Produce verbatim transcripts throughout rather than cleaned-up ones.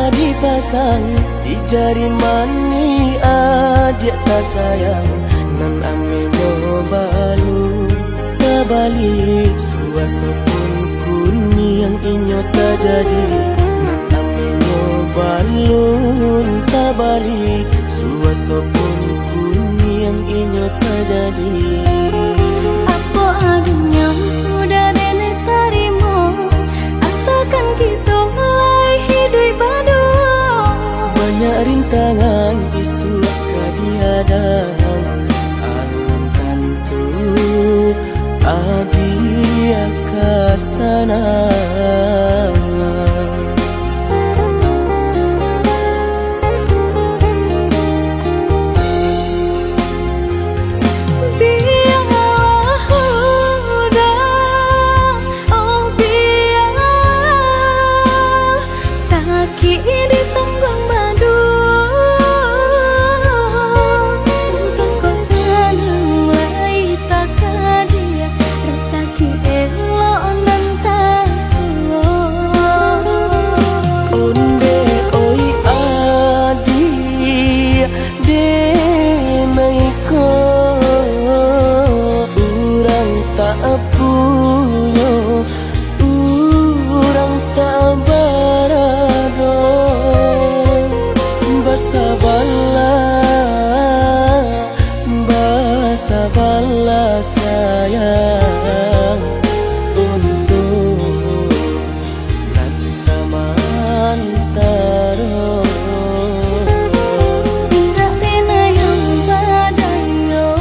Dipasang di jari manih adiak tasayang, nan amenyo balun tabali. Suaso pun kuniang inyo tajadi, nan amenyo balun tabali. Suaso pun kuniang inyo tajadi. Apo adunyo udah denai tarimo, asalkan kito lai hiduik baduo. Banyak rintangan isuak ka dihadang, alun tantu adiak ka sanang. Bialah udah, oh bialah, sakik ditangguang baduo. Untuang ko sanang lai takadiak, rasaki elok nan tasuo. Ondeh oi adiak, denai ko urang tak punyo, urang tak barado. Basabalah, basabalah sayang, untuak nan samantaro. Indak pernah yang badayo,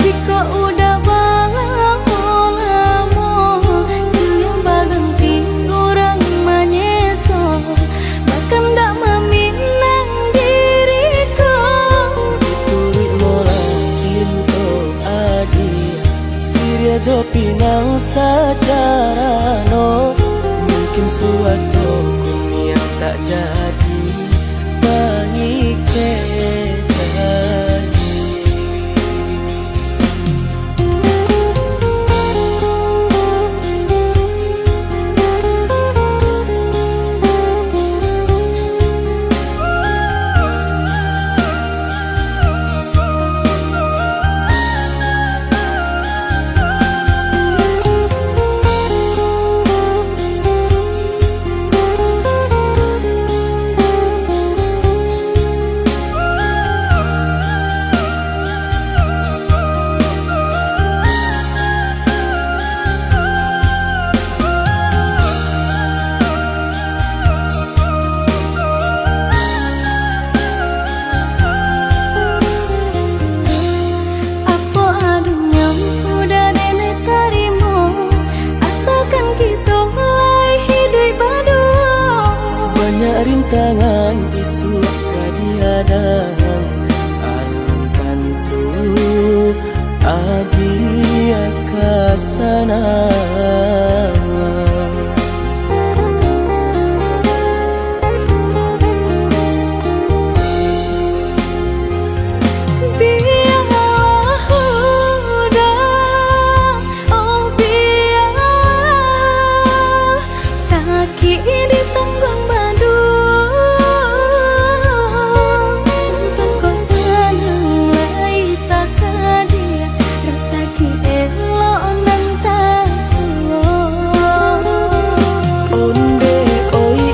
jikok udah balamo-lamo, silih baganti urang manyeso, bakandak maminang diri ko. Turuik molah pinto adiak, siriah jo pinang sacarano. Mungkin suaso kuniang tak jadi pangikek lagi. Apo adunyo udah denai tarimo, asalkan kito lai hiduik baduo. Banyak rintangan isuak ka dihadang, alun tantu adiak ka sanang. Bialah udah, oh bialah, sakik ditangguang baduo. Untuang ko sanang lai takadiak, rasaki elok nan tasuo. Ondeh oi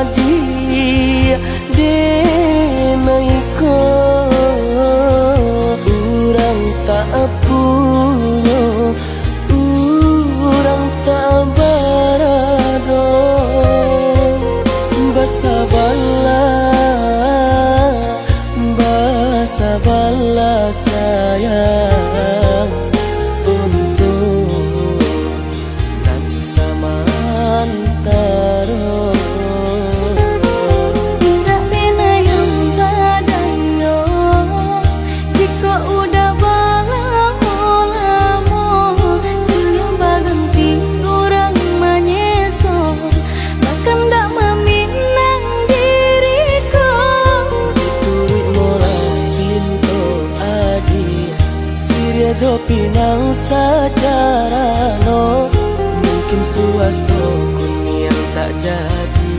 adiak, denai ko urang tak punyo, urang tak barado. Basabalah, basabalah sayang, untuak nan samantaro. Indak pernah yang badayo, jikok udah balamo-lamo, silih baganti urang manyeso, bakandak maminang diri ko. Turuik molah pinto adiak, siriah jo pinang sacarano. Mungkin suaso kuniang tak jadi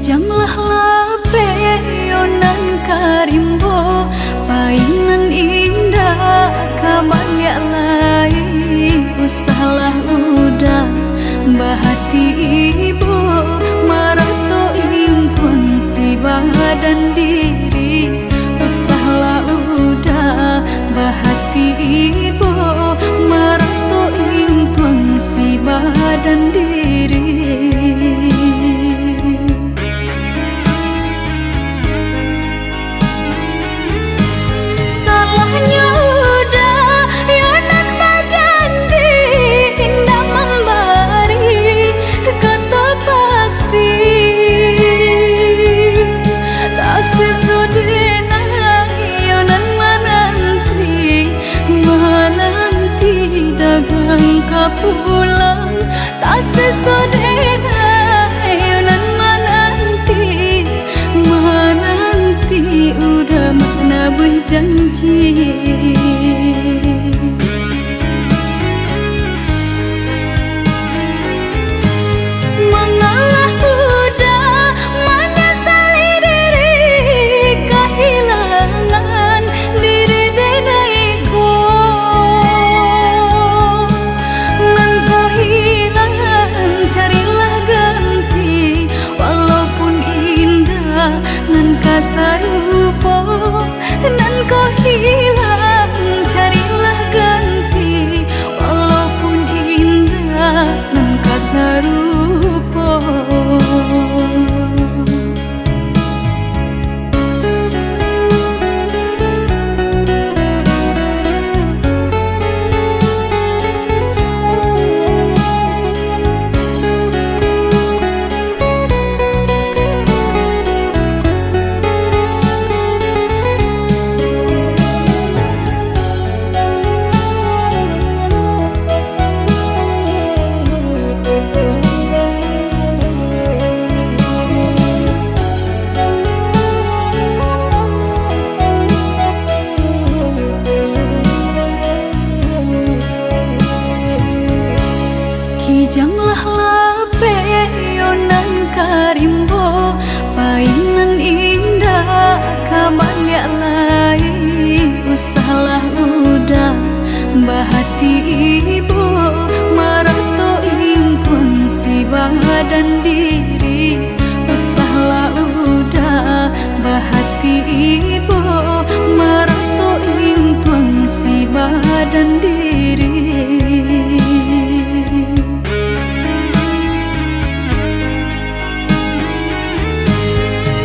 Kijanglah lapeh yo nan ka rimbo, pai nan indak ka baliak lai. Usahlah uda bahati ibo, marato intuang si badan diri. Usahlah uda bahati ibo, marato intuang si badan diri. Salahnyo uda yo nan bajanji, indak mambari kato pasti. Taseso dek nan yo nan mananti, mananti dagang ka pulang. Taseso dek nan yo nan mananti, mananti uda manabuih janji. Mangalah uda manyasali diri, kahilangan diri denai ko. Nan ko hilang, carilah ganti, walaupun indak nan ka sarupo. Nan ko hilang, carilah ganti, walaupun indak nan ka sarupo. Kijanglah lapeh yo nan ka rimbo, pai nan indak ka baliak lai. Usahlah uda bahati ibo, marato intuang si badan diri. Usahlah uda bahati ibo, marato intuang si badan diri.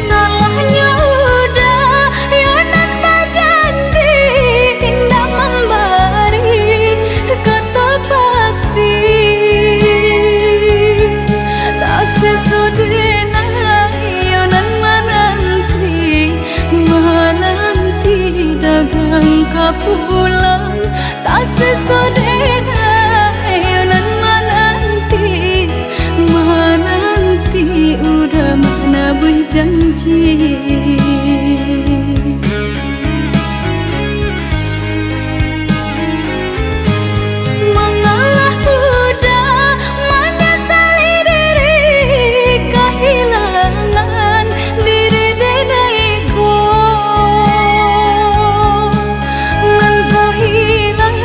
Salahnyo uda yo nan bajanji, indak mambari kato pasti. Taseso dek nan yo nan mananti, mananti dagang ka pulang. Taseso dek nan yo nan mananti, mananti uda manabuih janji. Mangalah uda manyasali diri, kahilangan diri denai ko. Nan ko hilang,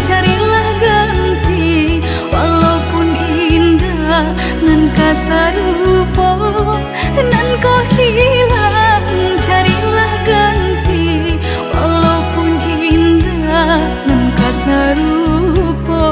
carilah ganti, walaupun indak nan ka sarupo. Nan ko hilang, carilah ganti, walaupun indak nan ka sarupo.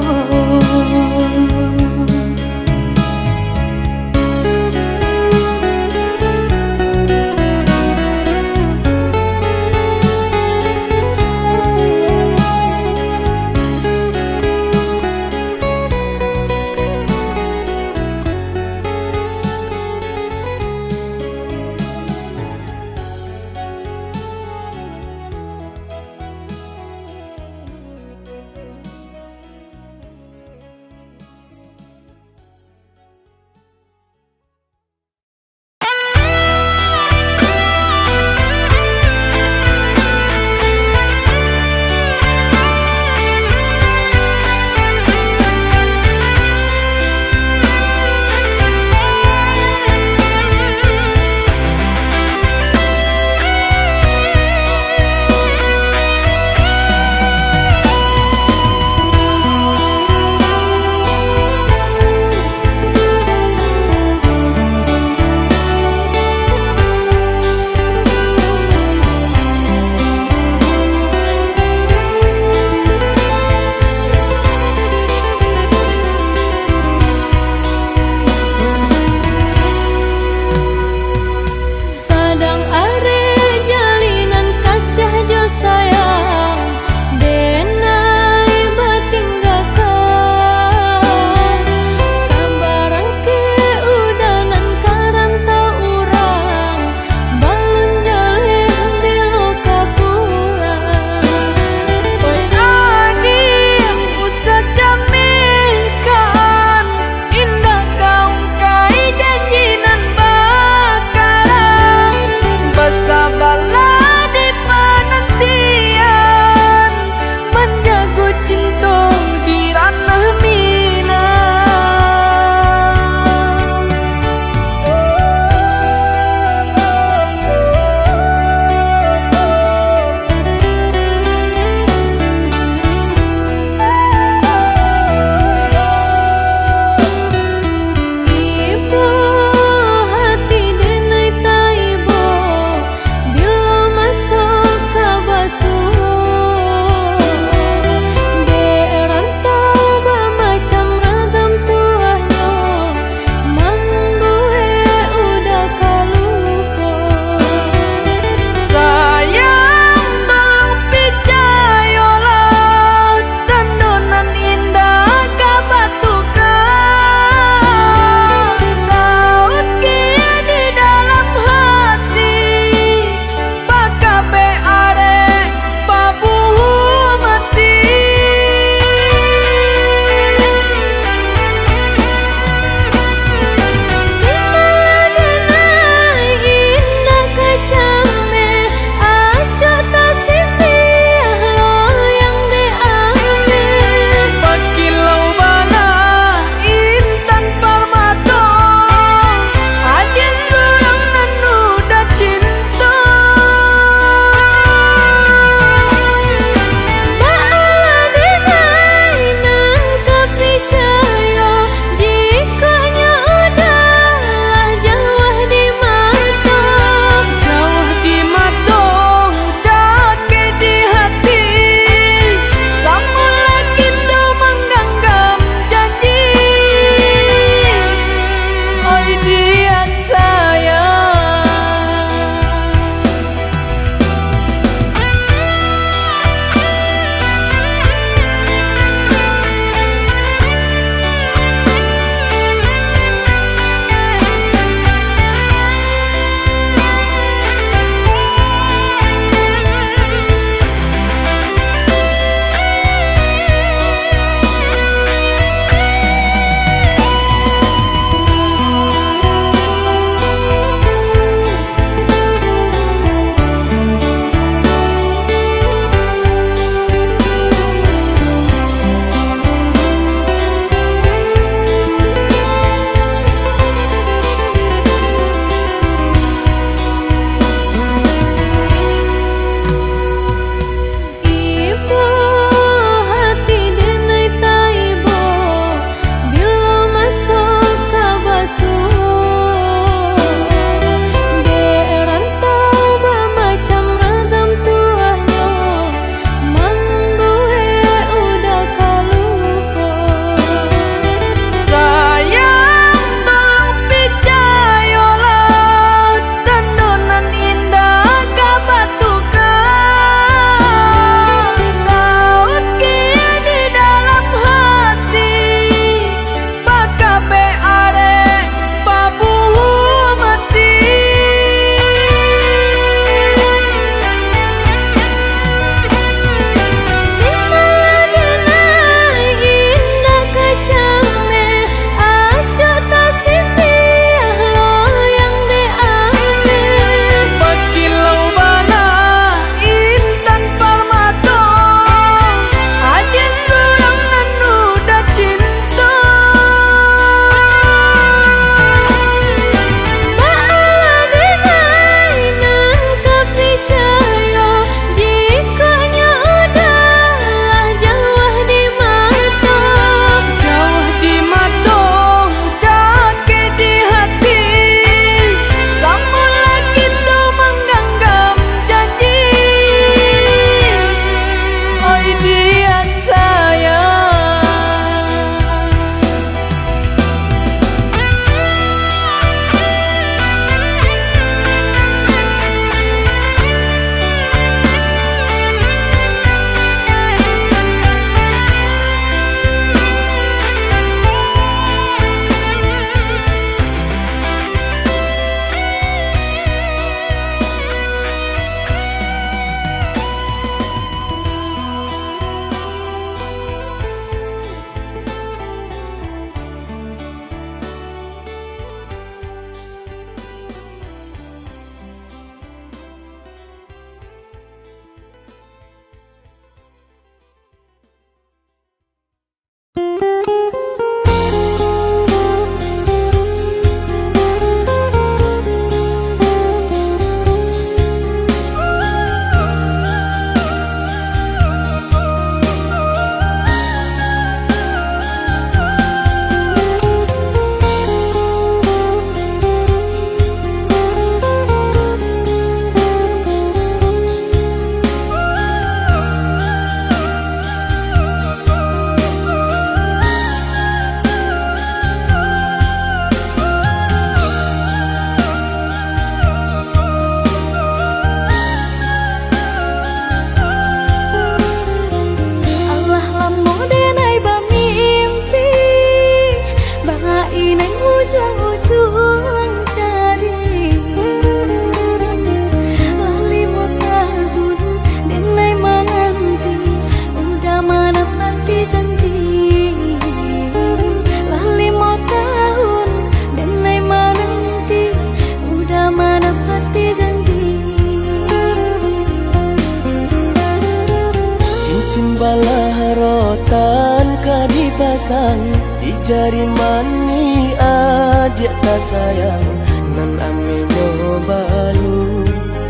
Di jari manih adiak tasayang, nan ameh nyo balun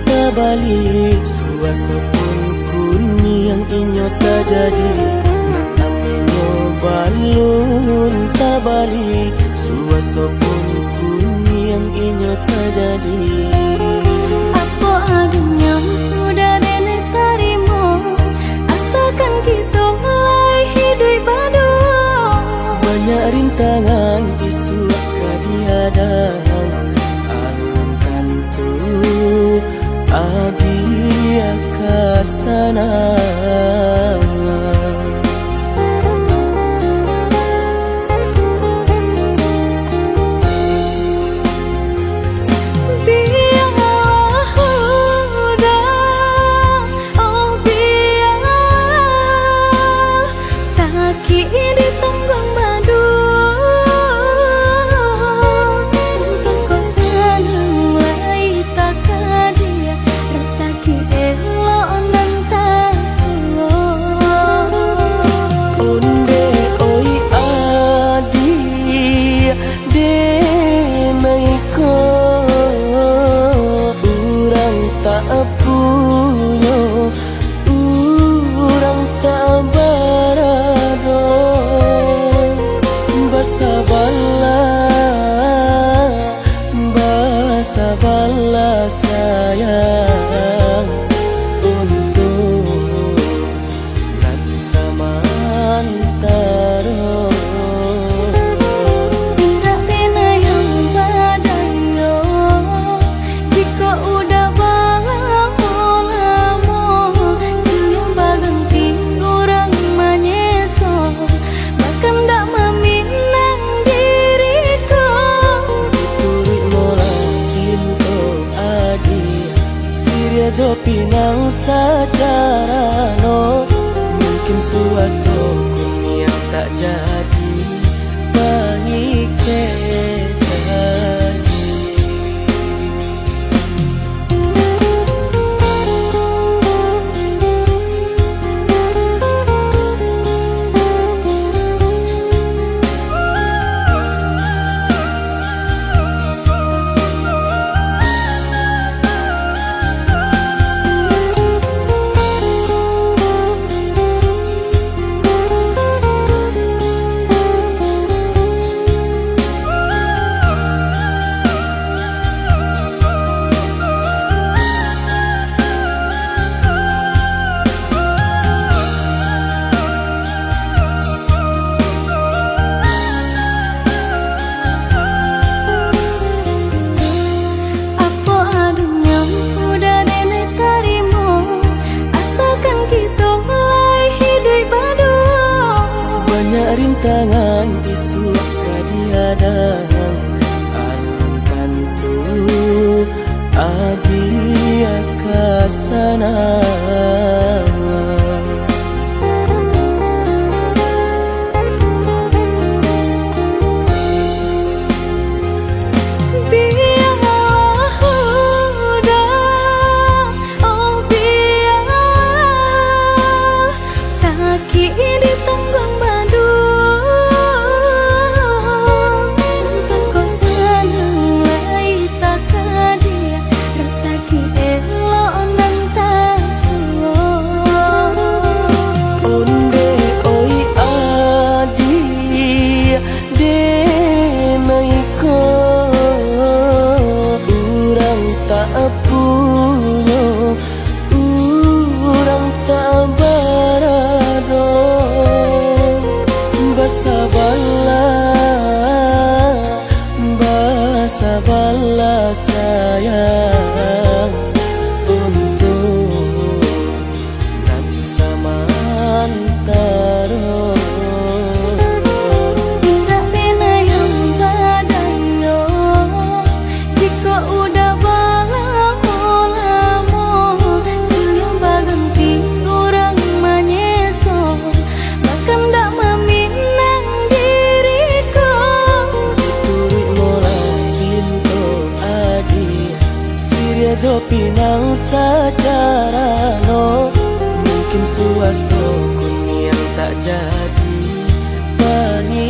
tabalik. Suaso pun kuniang inyo tajadi, nan ameh nyo balun tabalik. Suaso pun kuniang inyo tajadi. Apo adunyo udah denai tarimo, asakan kito lai hiduik baduo. Banyak rintangan isuak ka dihadang, alun tantu adiak ka sanang. Bialah udah, oh bialah, sakik di tangguang baduo. Untuang ko sanang lai takadiak, rasaki elok nan tasuo. Ondeh oi adiak, denai ko urang tak punyo, urang tak barado. Basabalah, basabalah sayang, untuak nan samantaro. Indak pernah yang badayo, jikok udah balamo-lamo, sudah baganti urang manyeso, bakandak maminang diri ko. Turuik molah pinto adiak, siriah jo pinang sacarano, mungkin suaso kuniang tak jadi pangikek. Apo adunyo udah denai tarimo, asakan kito lai hiduik baduo. Banyak rintangan isuak ka dihadang, alun tantu adiak ka sanang. Bialah udah, oh bialah, sakik di tangguang baduo. Untuang ko sanang lai takadiak, rasaki elok nan tasuo. Ondeh oi adiak, denai ko urang tak punyo, urang tak barado. Basabalah, basabalah sayang, untuak nan samantaro. Indak pernah yang badayo, jikok udah balamo-lamo, sudah baganti urang manyeso, bakandak maminang diri ko. Turuik molah pinto adiak, siriah jo pinang sacarano, mungkin suaso kuniang tak jadi pangikek.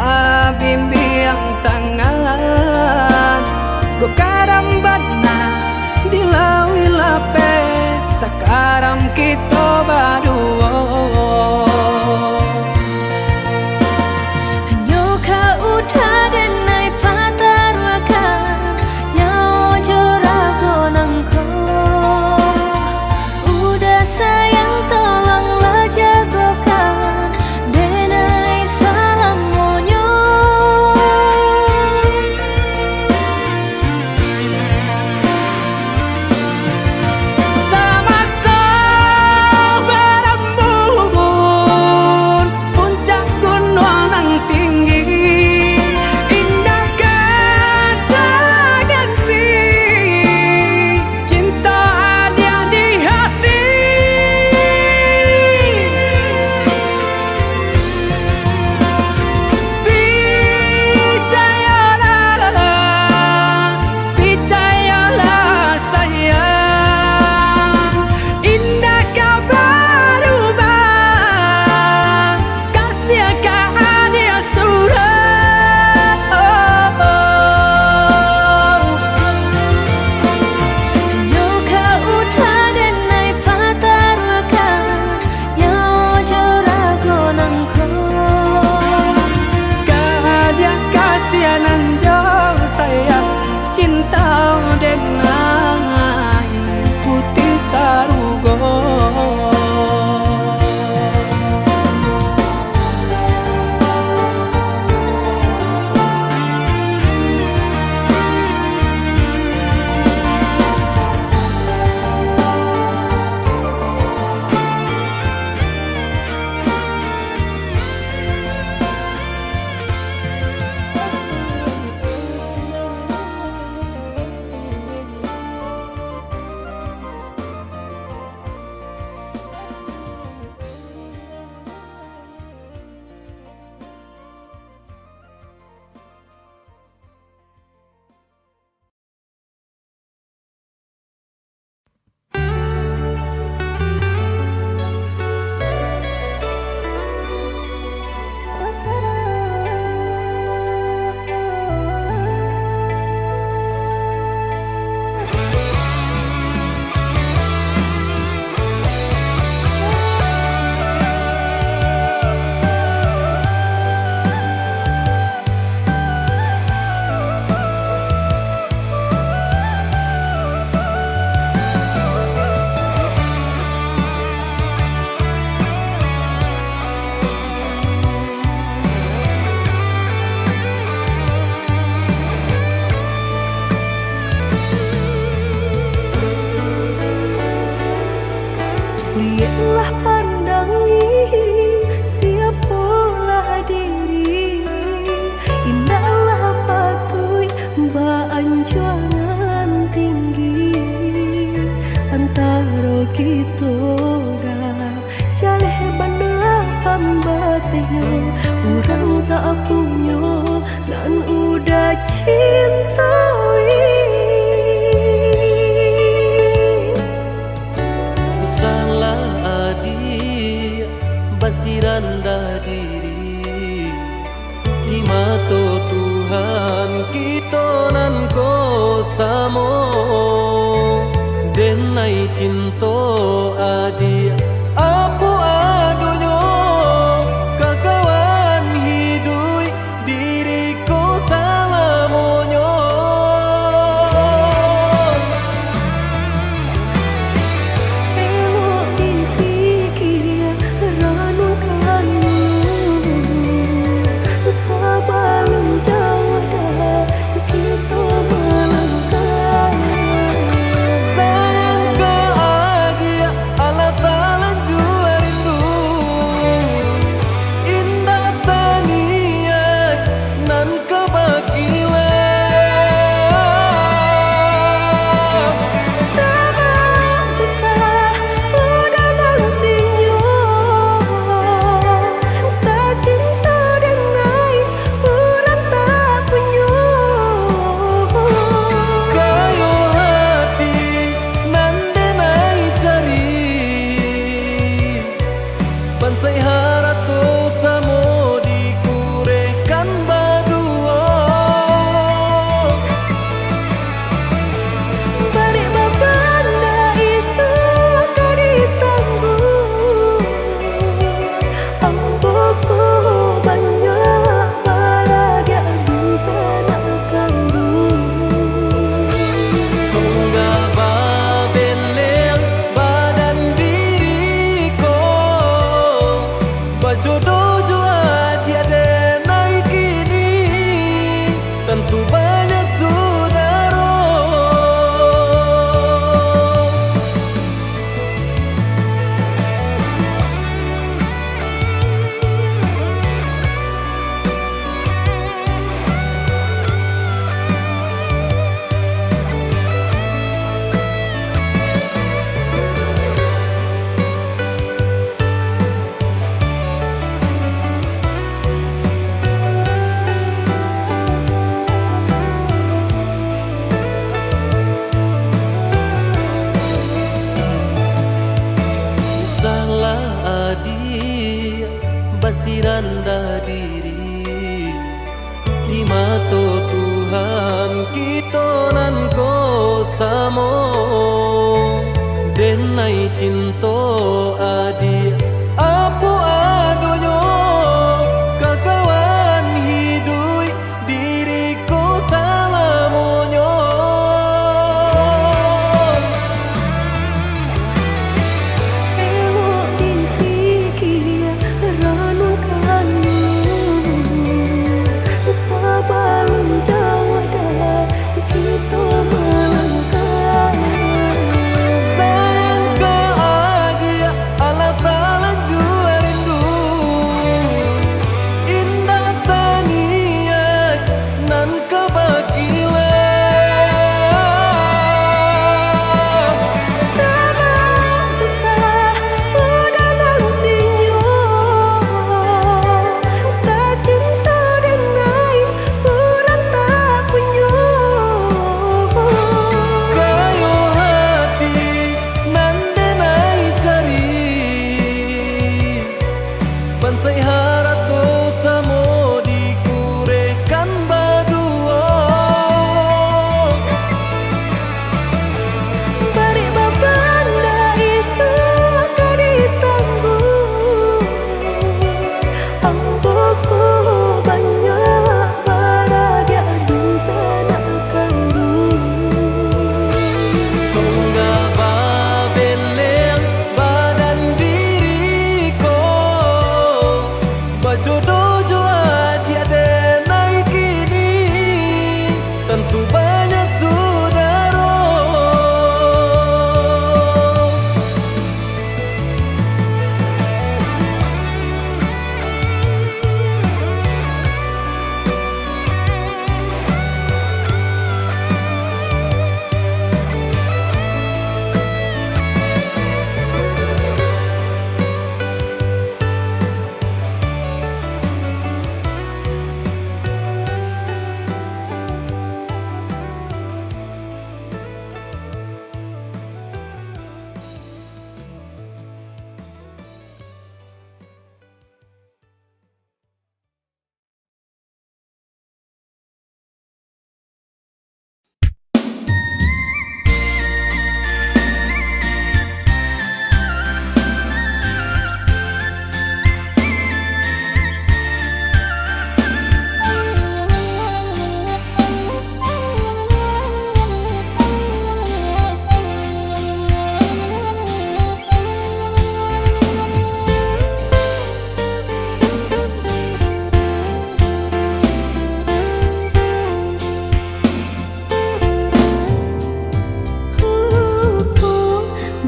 Abimbiang tangan, ko karam bana di lauik lapeh, sakaram kito baduo. Hanyo ka udah denai pataruahkan, nyawa jo rago nangko. Udah sayang, tolonglah jagokan denai salamonyo. Samaso barambun puncak gunuang nan tinggi, indak ka taganti cinto adiak di hati. Picayolah, picayolah sayang, indak ka barubah. Kasiah ka adiak surang. Nyo ka udah denai pataruahkan, nyo jo rago nangko. Ka adiak kasiah nan jo sayang, cinto denai putih sarugo. Lieklah pandangi, siapolah diri, indaklah patuik baanjuangan tinggi. Antaro kito dah jaleh bana pambatehnyo, urang tak punyo nan udah cintoi. Usahlah adiak basirandah diri, di mato Tuhan kito nan ko samo. Denai cinto adiak, apo adonyo, kakawan hiduik diri ko salamonyo. Elok dipikia, ranuangkan dulu, sabalun jauah dah kito malangkah. Sayang ka adiak, Allah Taala Mato Tuhan kito nan ko samo, denai cinto adiak, apo adonyo, kakawan hiduik diri ko salamonyo. Elok dipikia, ranungkan dulu, sabalun jauah dalam kito malangkah. Sayang ka adiak, alah talanjua rindu, indak taniaik nan ka bakilah. Tabang susah udah nantinyo, tacinto denai urang tak punyo. Kayo hati nan denai cari, bansaik harato samo dikurekan baduo. Barek babanda isuak ka ditangguang, ambo ko banyak baradiak dunsanak kanduang. Tonggak babeleng badan diri ko, bajodoh jo adiak denai kini, tantu banyak sudaro.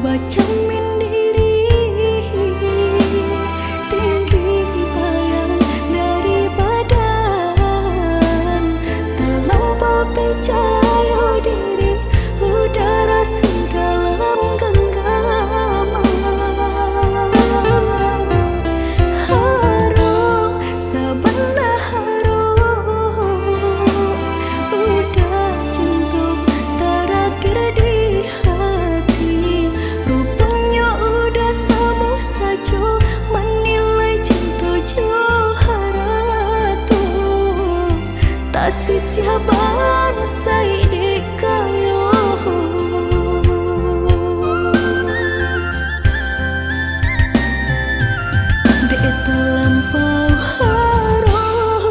Bacamin diri, tinggi bayang dari badan, talampau picayo diri, udara su dalam ganggaman. Harok, sabana harok, udah cinto tarakhir di hati, ruponyo udah samo sajo, manilai cinto jo harato, tasisiah bansaik dek kayo. Dek talampau harok,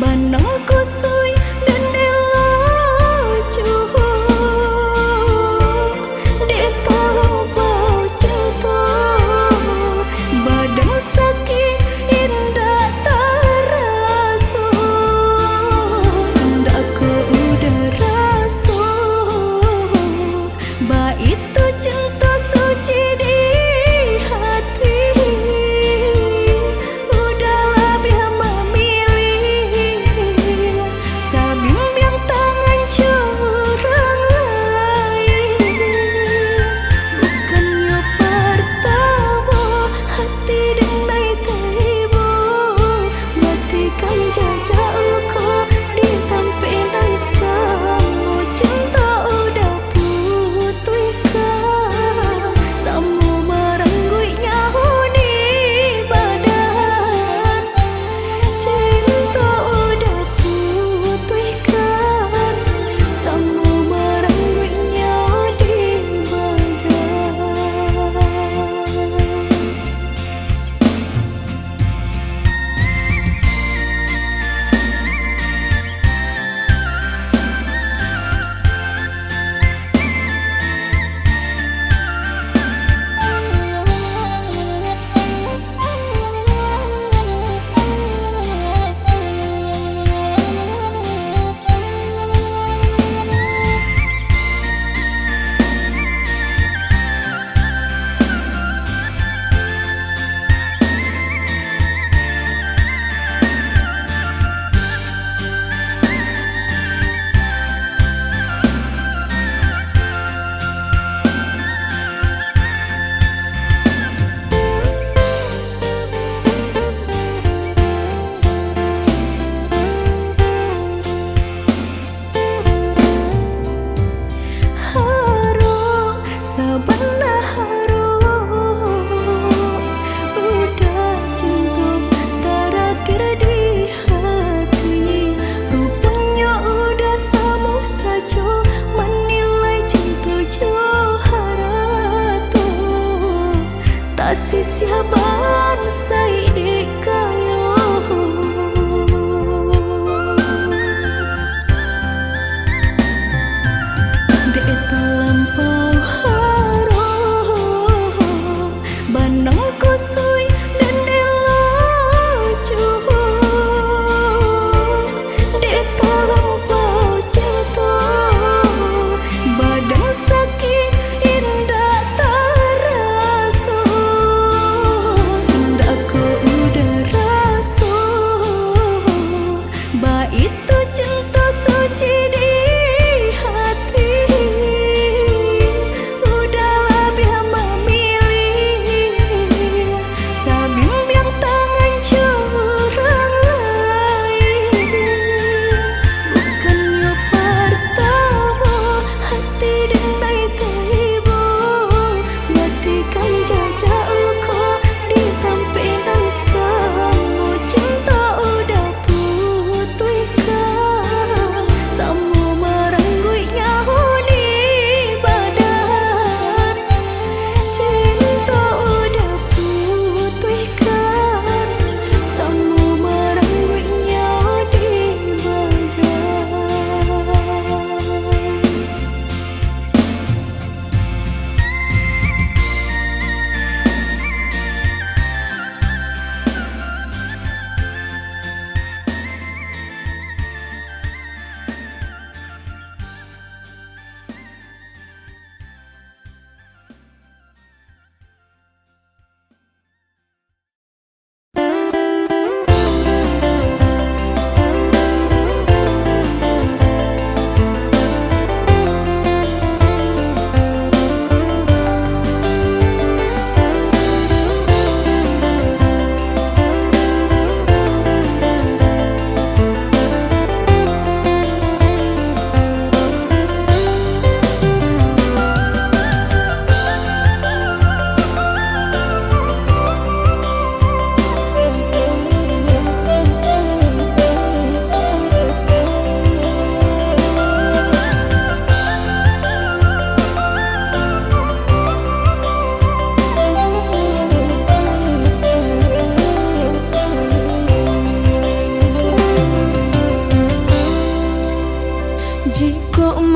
banang kusuik dan elok juo. Dek talampau cinto, badan sakik indak taraso. Ndak ko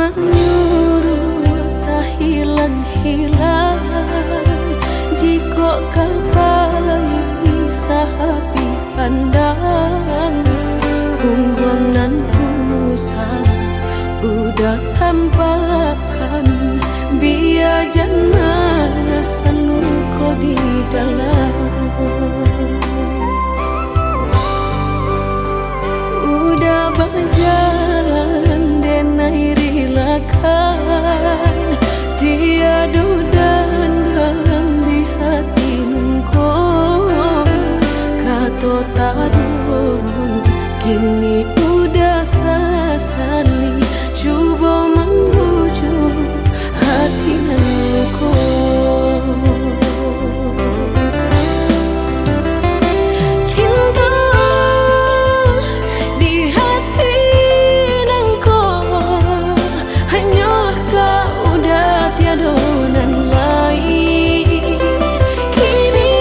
Manyuruah sahilang-hilang, jikok ka pai sahabih pandang, pungguang nan usang udah tampakkan, bia jan marasan luko di dalam. Udah bajalan denai rilakan, tiado dendam di hati nungko. Kato tadorong, kini udah sasali, cubo mambujuak hati nan luko. Cinto di hati nangko, hanyolah kau, udah tiado nan lain. Kini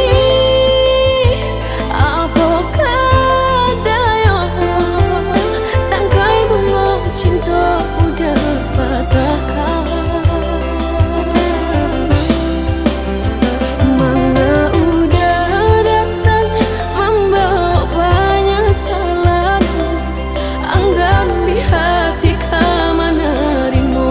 apo kadayo, tangkai bungo cinto udah patahkan. Manga udah datang mambawa panyasalan, anggan di hati ka manarimo.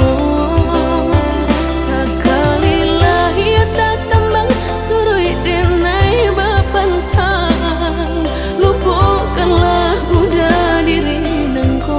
Sakali lah iyo tatambang, suruik denai bapantang, lupokanlah udah diri nangko.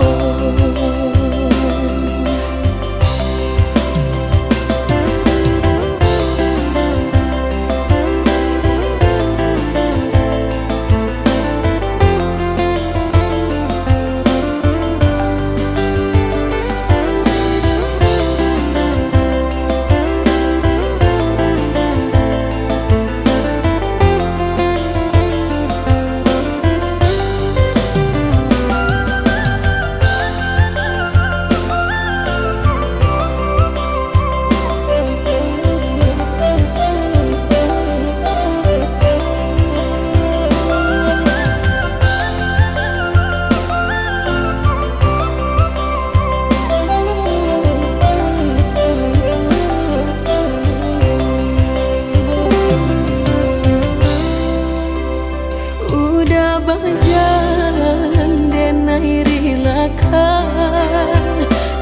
Udah bajalan denai rilakan,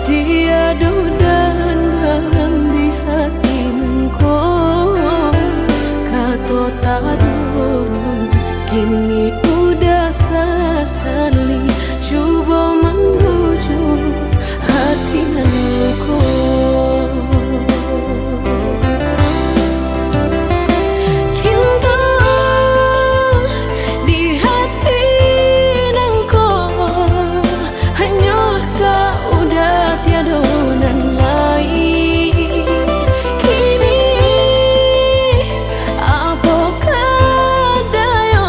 tiado dendam di hati nangko. Kato tadorong, kini udah sasali, cubo mambujuak hati nan luko. Cinto di hati nangko, hanyolah kau, udah tiado nan lain. Kini apo kadayo,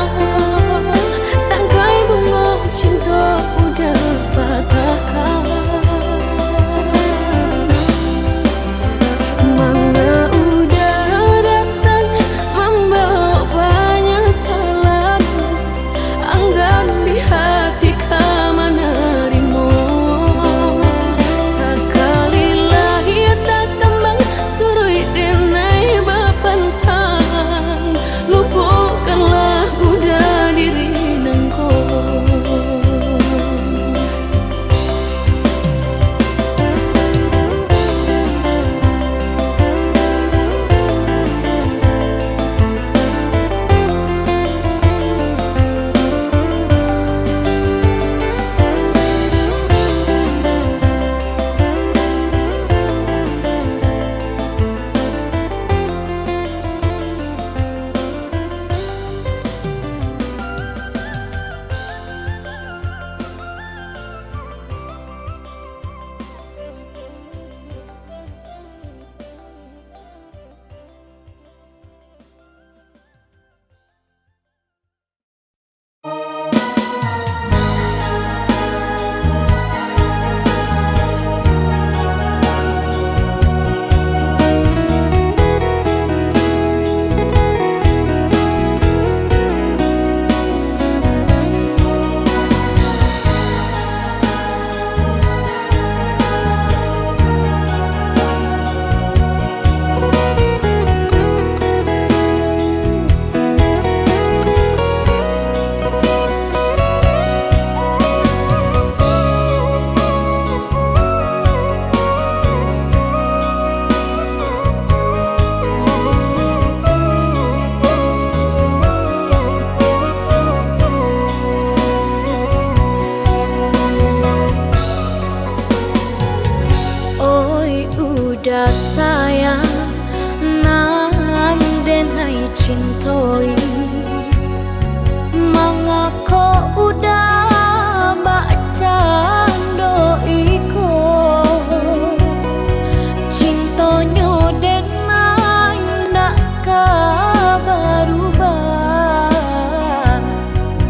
Sayang nan denai cintoi, mangako udah bakcando iko? Cintonyo denai ndak ka barubah,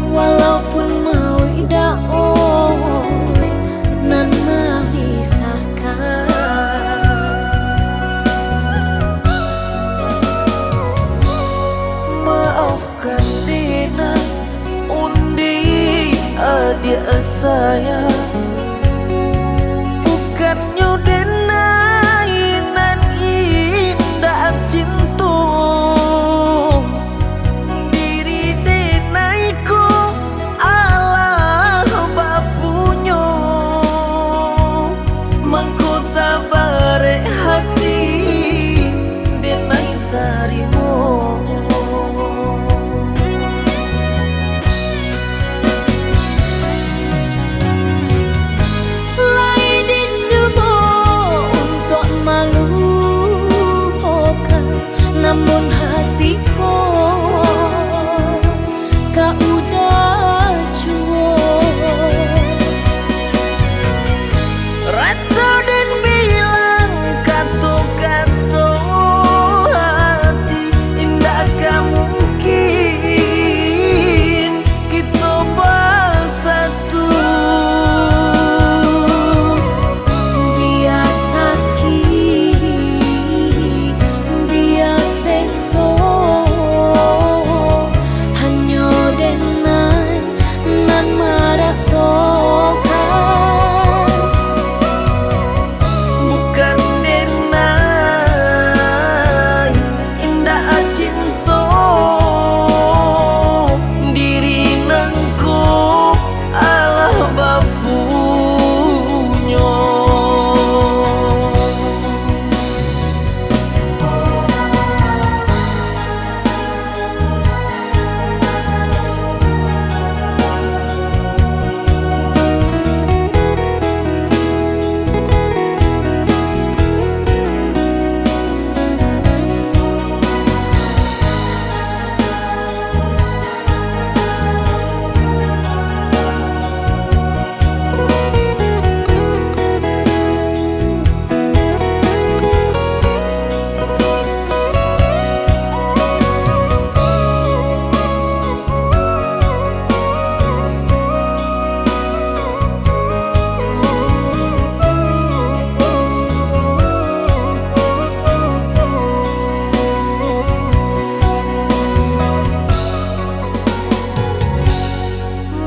walaupun mauik dao nan mapisahkan. Maafkan dena, undi adiak sayang, bukannyo dena nan indak cinto. Diri denai ko alah bapunyo, mangko tabarek hati denai tarimo. Lai dicubo untuak malupokan, namun hati ko ka udah cuo. Raso den bilang kato-kato hati, indak ka mungkin kito basatu. Bia sakik, bia seso, hanyo denai nan marasokan. Bukan denai indak cinto, diri nangko alah bapunyo.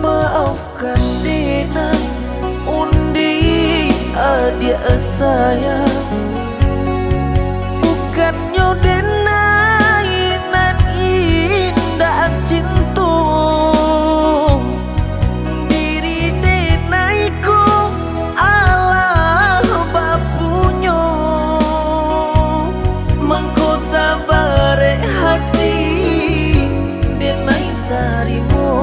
Maafkan denai, undi adiak sayang, bukannyo denai nan indak cinto. Diri denai ko alah bapunyo, mangko tabarek hati denai tarimo.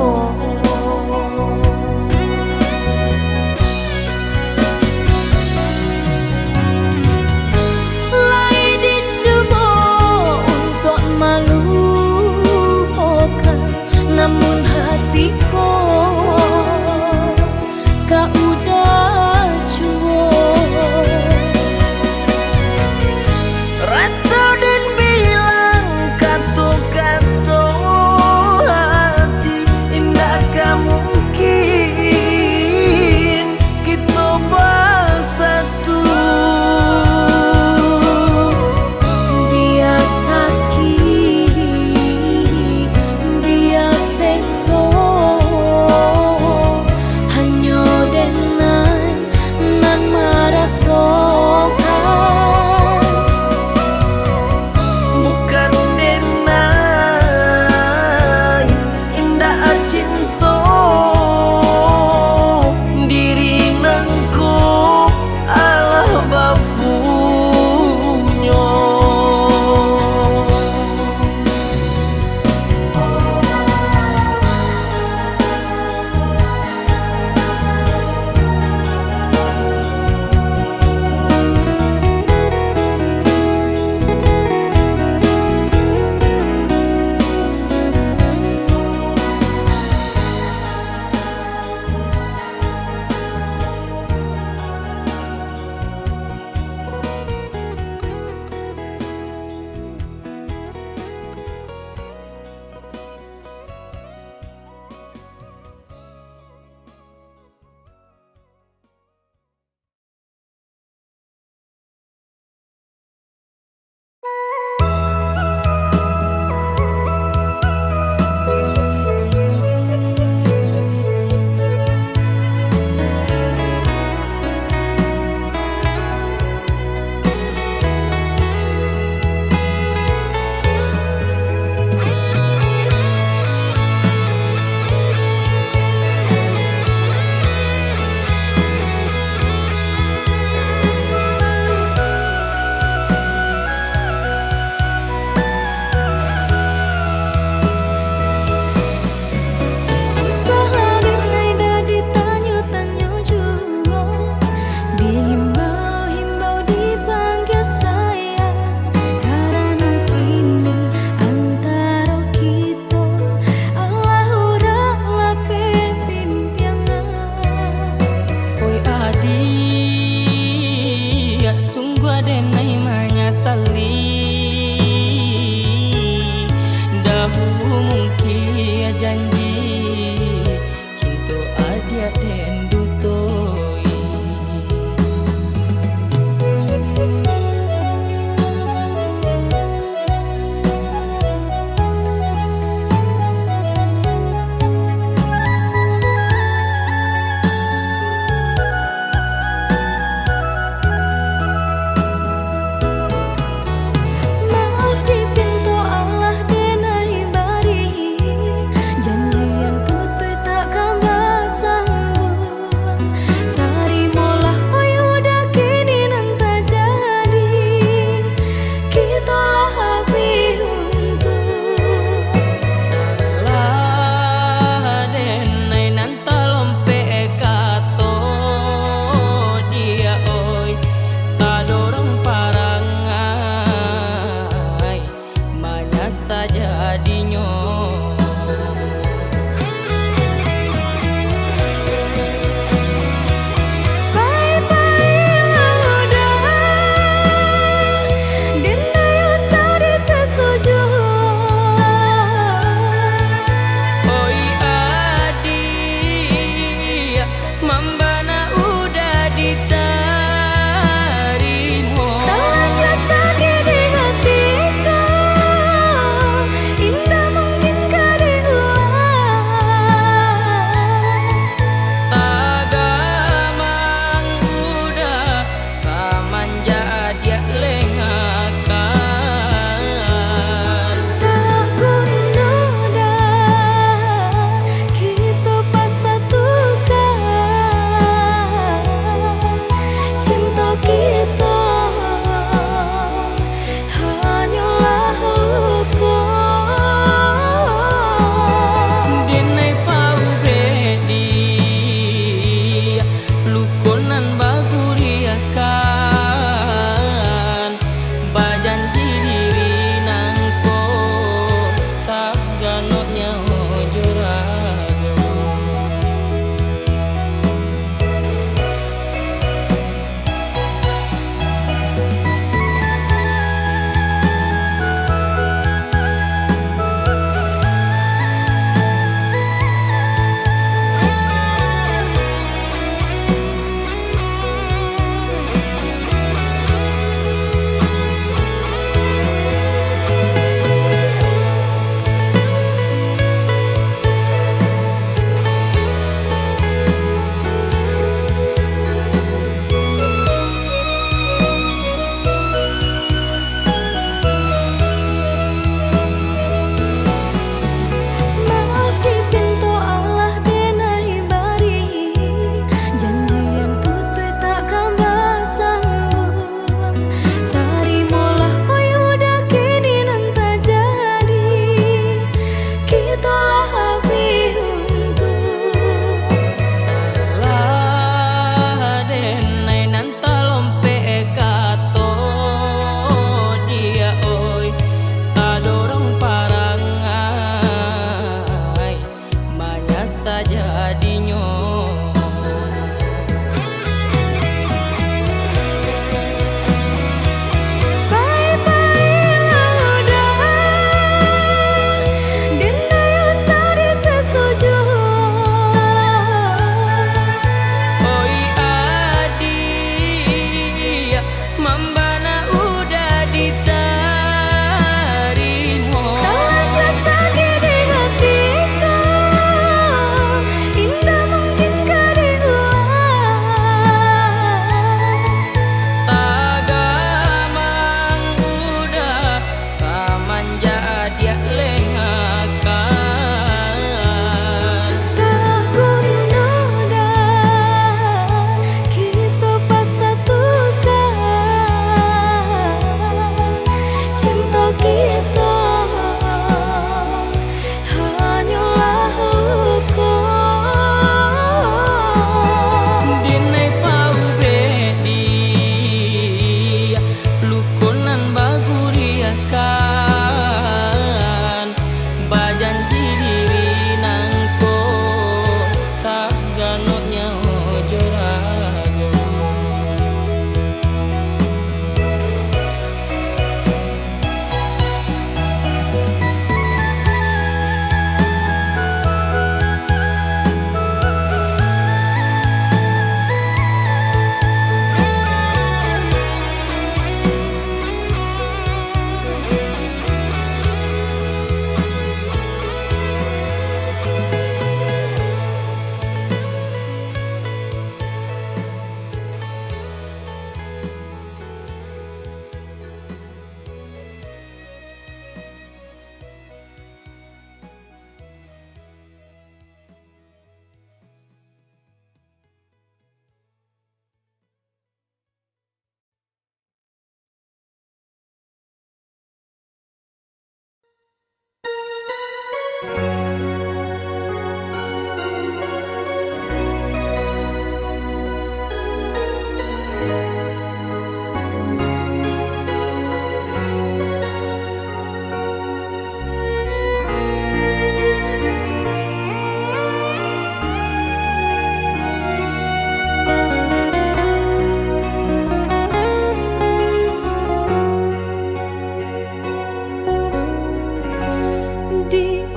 Di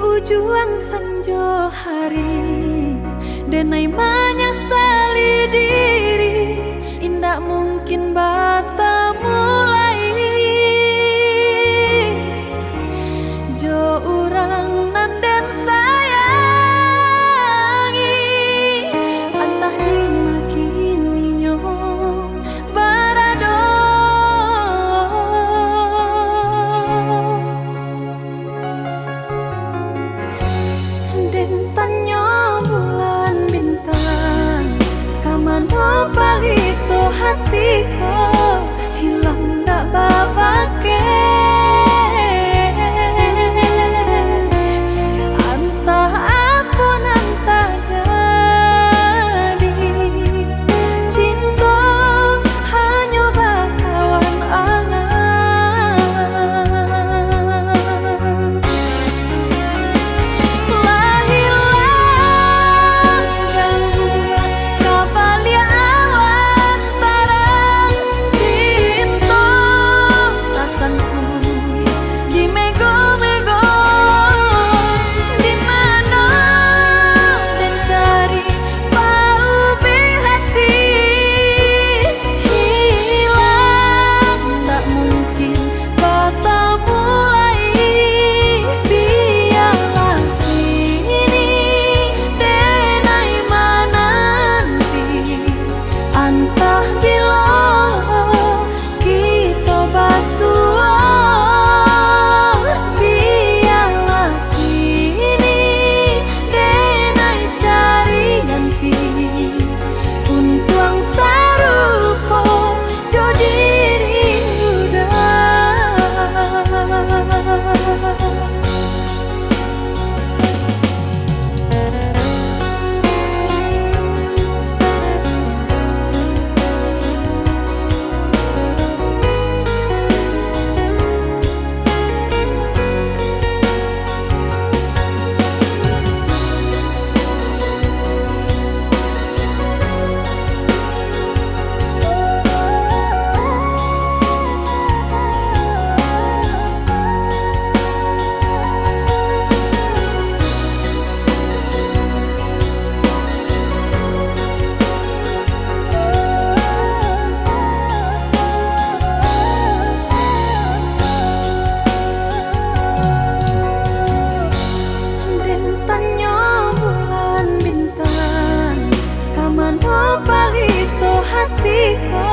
ujuang sanjo hari, denai manyasali diri, indak mungkin batamu lai jo urang nan den sayangi, antah di ma kini nyo barado. Den tanyo bulan bintang, ka mano palito hati ko, hilang dak babakeh. Antah apo nan tajadi, cinto hanyo bakawan angan. Lah hilang jauah ka baliak awan tarang, cinto tasangkuik di mego-mego. Di mano den cari paubik hati? Hilang, dak mungkin batamu lai. Bialah kini denai mananti, antah bilo kito basuo. Bialah kini denai cari ganti, untuang sarupo jo diri uda. Den tanyo bulan bintang, ka mano palito hati ko,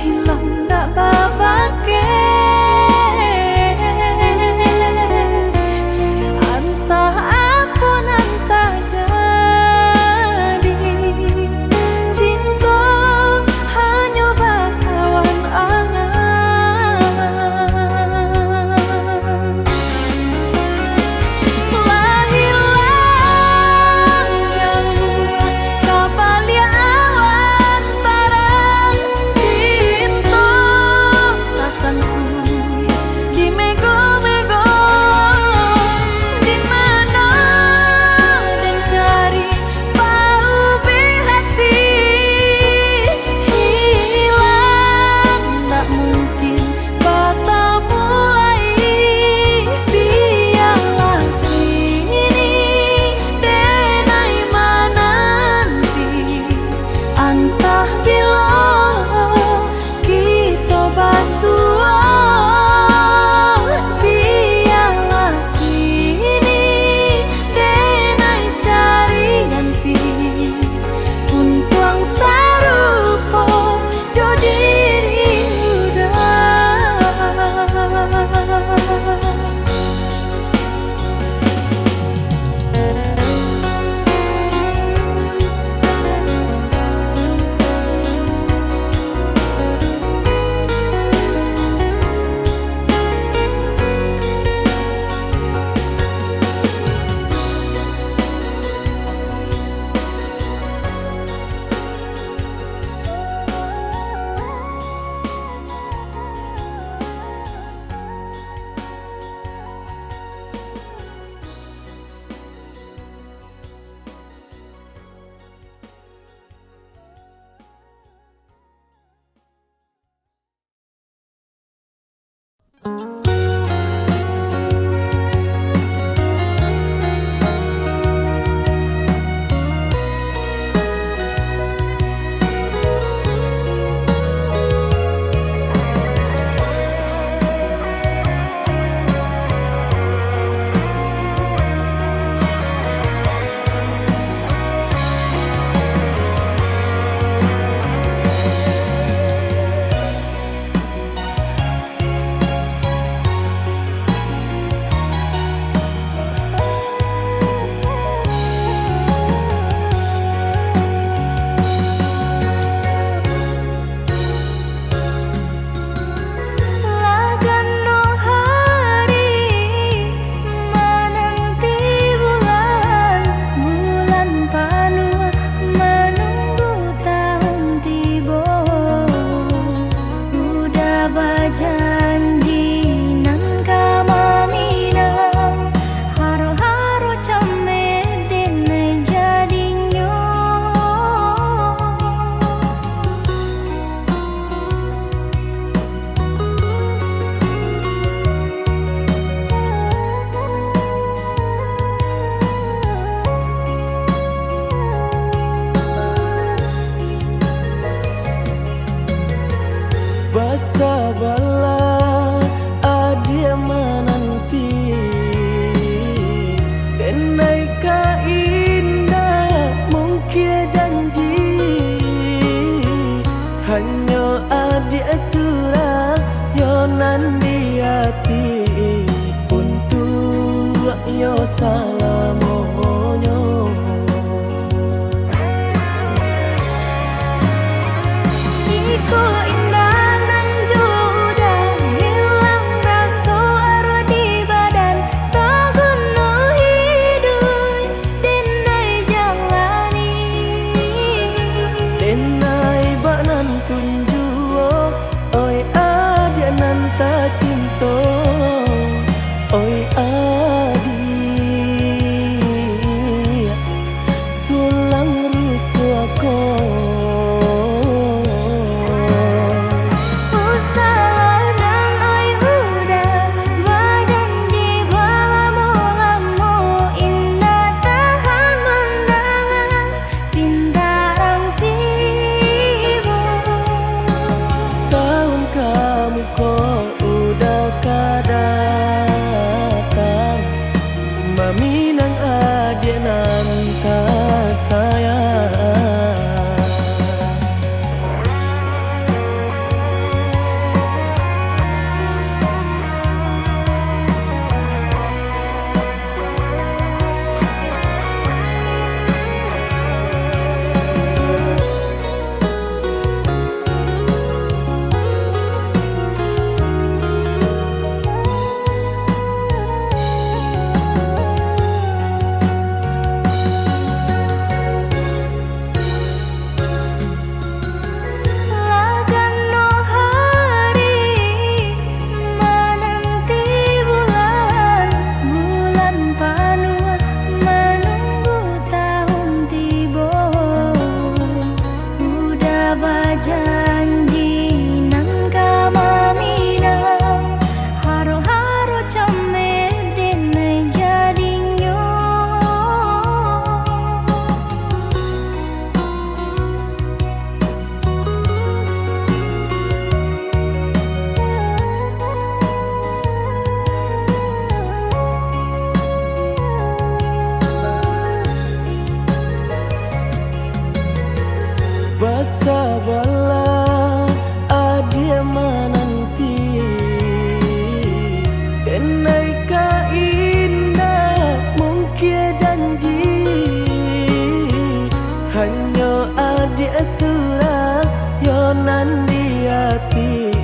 hilang dak babakeh. Antah apo nan tajadi, cinto hanyo bakawan angan. Lah hilang jauah ka baliak awan tarang, cinto tas- Denai bak nan tun juo, oi adiak nan tacinto, oi adiak tulang rusuah ko. Usahlah nan oi uda, bajanji balamo-lamo, indak tahan mandanga pintarang tibo. Tahun kamu ko uda ka datang, maminang adiak nan tasayang. Lah ganok hari mananti bulan, bulan panuah manunggu tahun tibo. Uda bajanji nan ka maminang, haro-haro cameh denai jadinyo. Basabalah, adiak mananti, denai ka indak mungkin janji. Hanyo adiak surang yo nan di ati,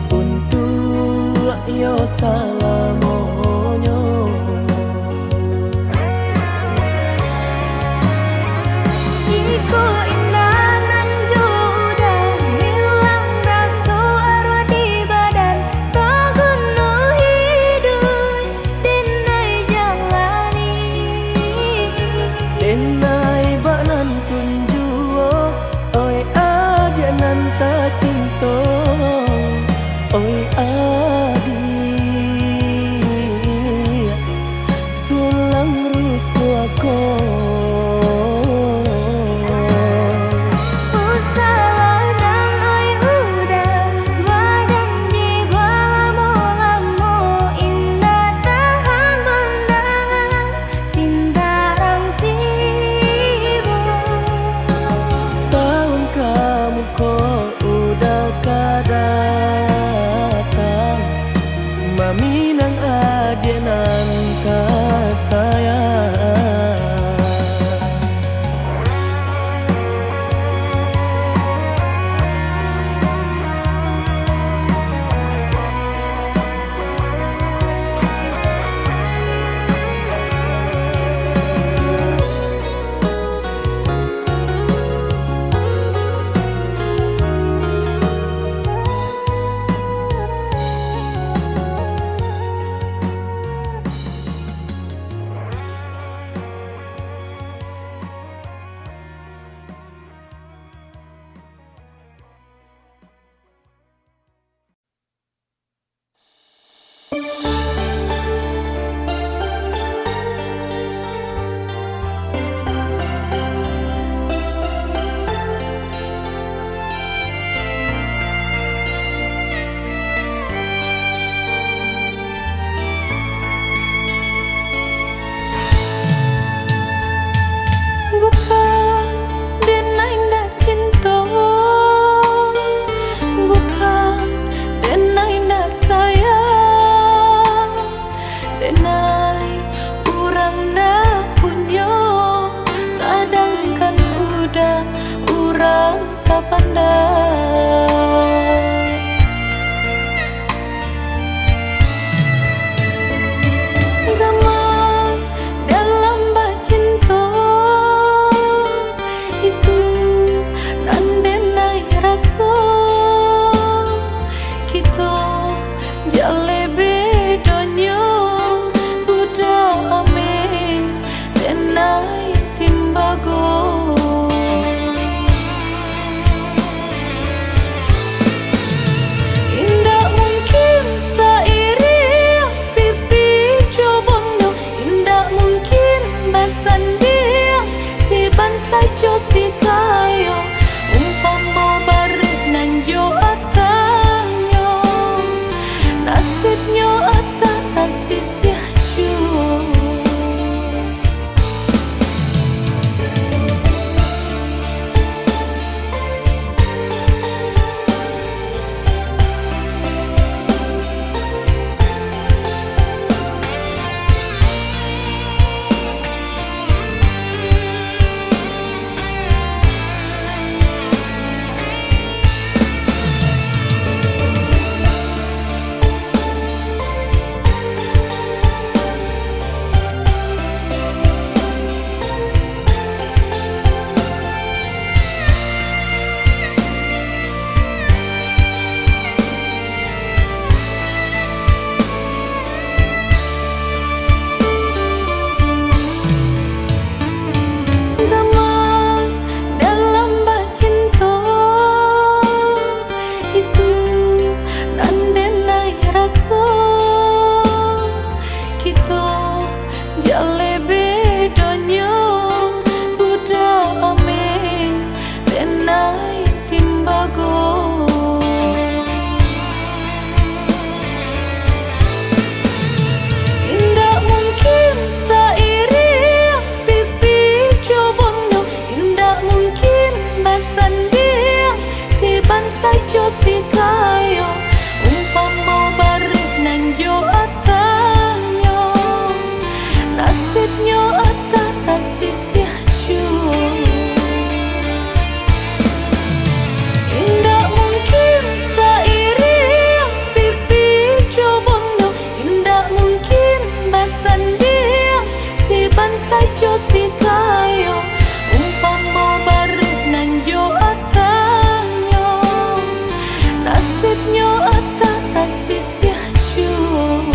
untuak yo salamonyo. Jikok indak nan jo uda, hilang raso aruah di badan, taguno hiduik denai jalani. Denai bak nan tun juo, oi adiak nan tacinto, oi adiak tulang rusuah ko. Usahlah nan oi uda, bajanji balamo-lamo, indak tahan mandanga pintarang tibo. Tahun kamu ko uda ka datang, maminang adiak nan tasayang. Bukan dek nan indak cinto, bukan dek nan indak sayang, denai urang ndak punyo, sadangkan uda urang tapandang. Gamal dalam bacinto, itu nan Nai timbago. Indak mungkin sairiang pipi jo bondo, indak mungkin basandiang si bansaik jo si kayo. Umpamo bareh nan jo atanyo, nasibnyo atah tasisiah. Indak mungkin sairiang pipi jo bondo, indak mungkin basandiang si bansaik jo si kayo. Umpamo bareh nan jo atanyo, nasibnyo atah tasisiah juo.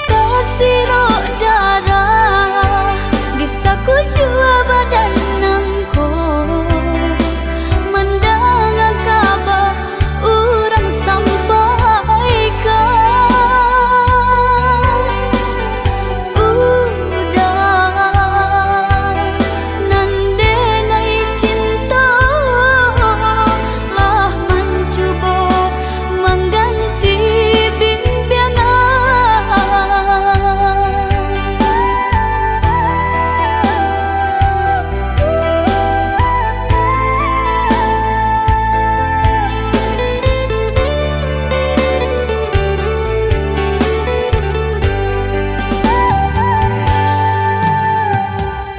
Tasirok darah di sakujua badan nangko, mandanga kaba urang sampaikan. Uda nan denai cinto lah mancubo mangganti bimbiangan.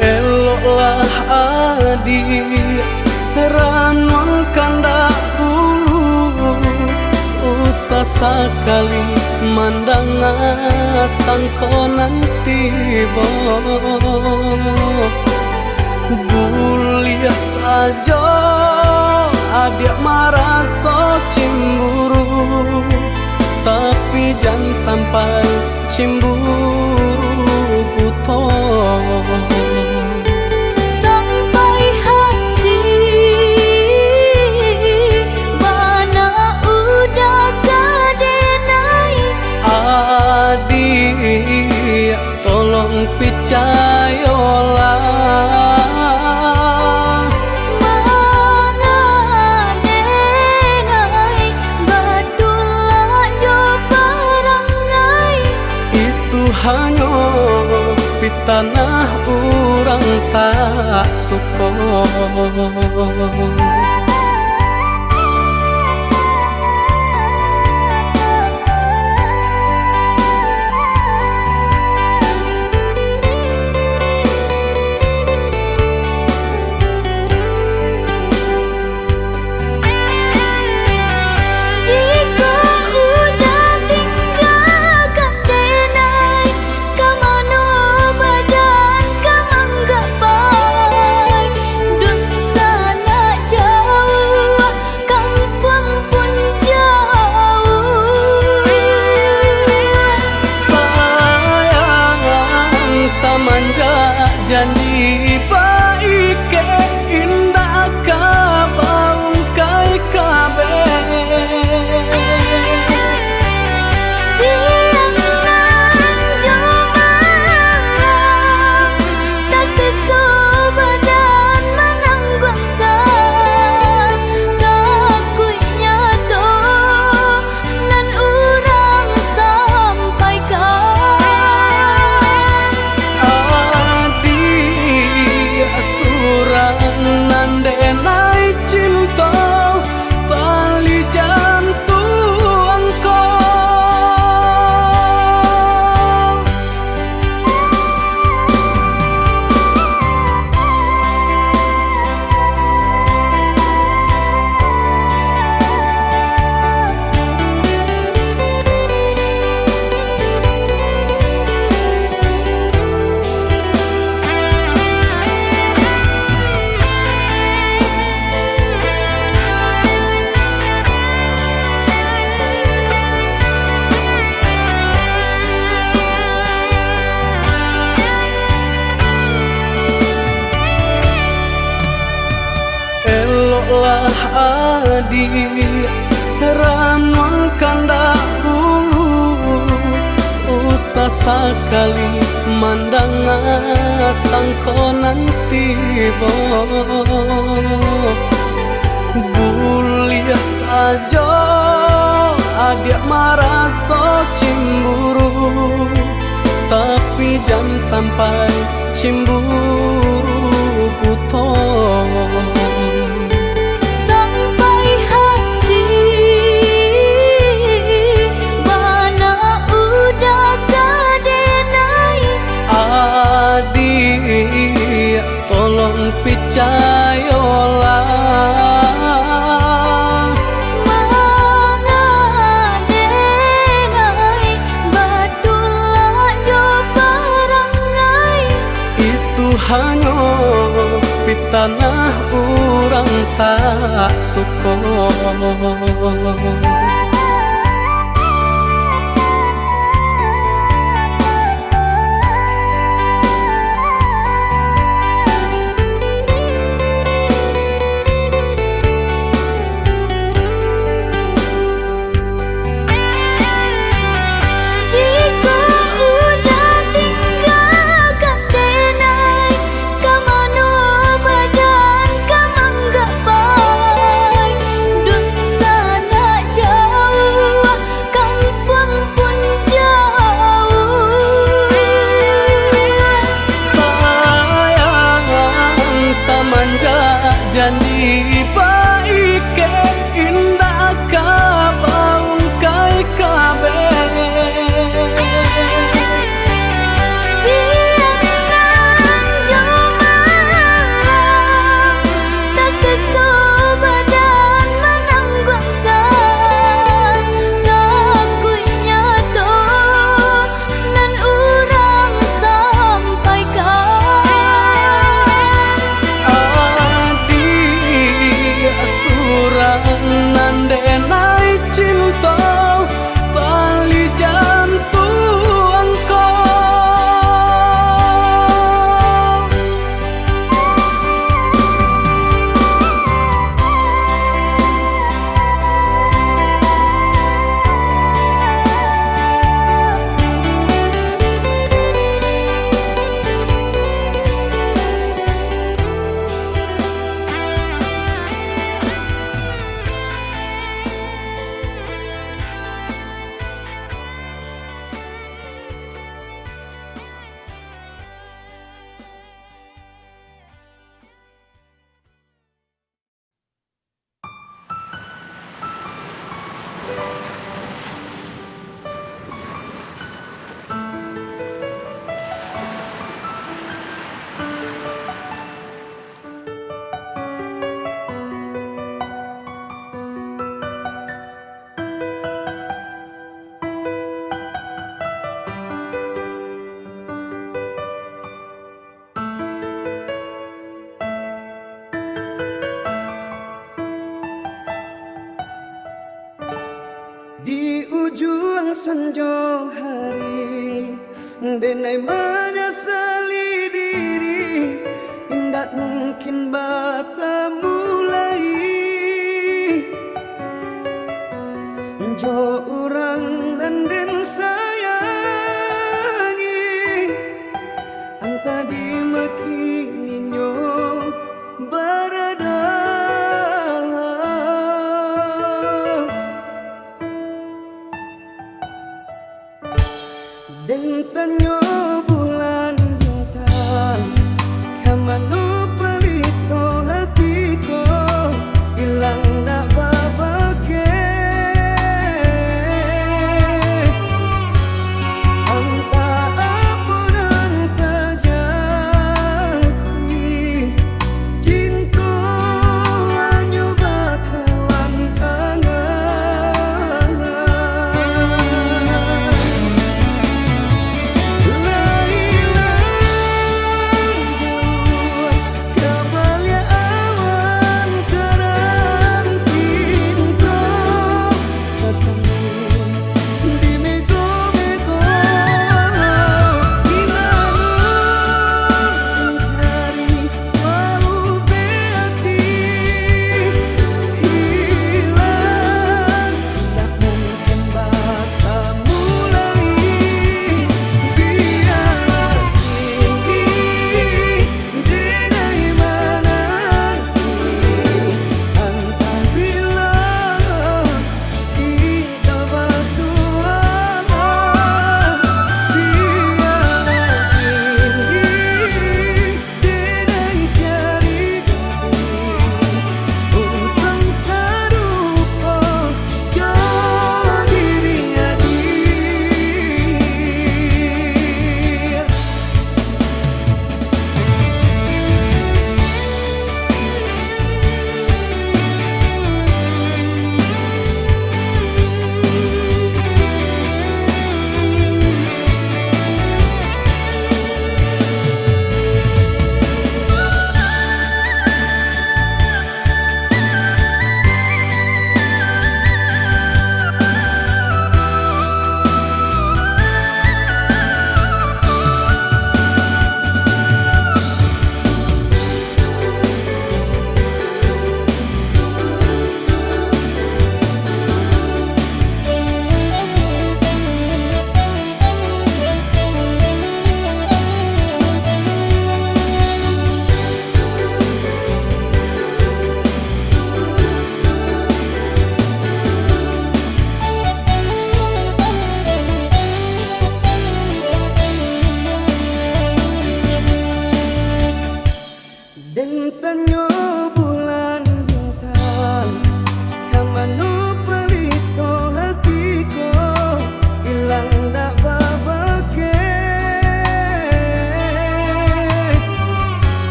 Eloklah adiak, ranuang kandak bulu, usah sakali mandanga sangko nan tibo. Buliah sajo adiak maraso cimburu, tapi jan sampai cimburu buto. Sampai hati bana uda ka denai. Adiak, tolong picayolah. Manga denai batulak jo parangai. Itu hanyo pitanah urang tak suko. Jikok uda tinggakan denai, ka mano badan ka manggapai? Dunsanak jauah, kampuang pun jauah. Sayang, samanjak janji baikek, indak ka baungkai kabeh. Di ranuang kandak bulu, usah sakali mandanga sangko nan tibo. Buliah sajo adiak maraso cimburu, tapi jan sampai cimburu buto. Sampai hati bana udah ka denai. Adiak, tolong picayolah. Manga denai batulak jo parangai. Itu hanyo pitanah urang tak suko. Jikok udah tinggakan denai, ka mano badan ka manggapai? Dunsanak jauah, kampuang pun jauah. Sayang, samanjak janji baikek, indak ka baungkai kabeh. Siang nan jo malam, taseso badan manangguangkan. Takuik nyato nan urang sampaikan. Adiak surang nan denai cinto, tali jantuang ko. Di ujuang sanjo hari, denai manyasali diri, indak mungkin batamu lai jo urang nan den sayangi, antah di ma kininyo barada. Den tanyo bulan bintang, ka mano palito hati ko, ilang ndak babakeh. Antah apo nan tajadi, cinto hanyo bakawan tangan. Lai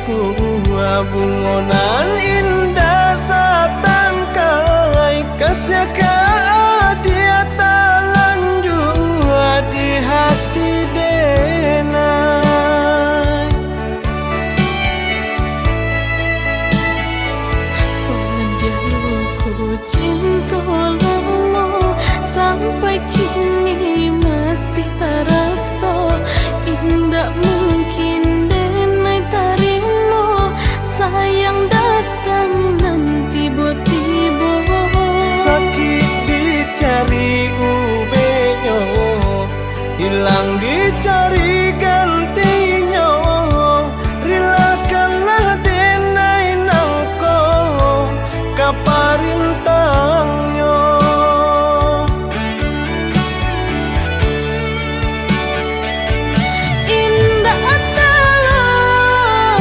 Ku bungo nan indah satangkai, kasiah ka adiak talanjua di hati denai. Padiah luko cinto lamo, sampai kini masih taraso. Indak mungkin denai tarimo, sayang datang nan tibo-tibo. Sakik dicari ubehnyo, ilang dicari gantinyo. Rilakanlah denai nangko ka parintahnyo. Indak talok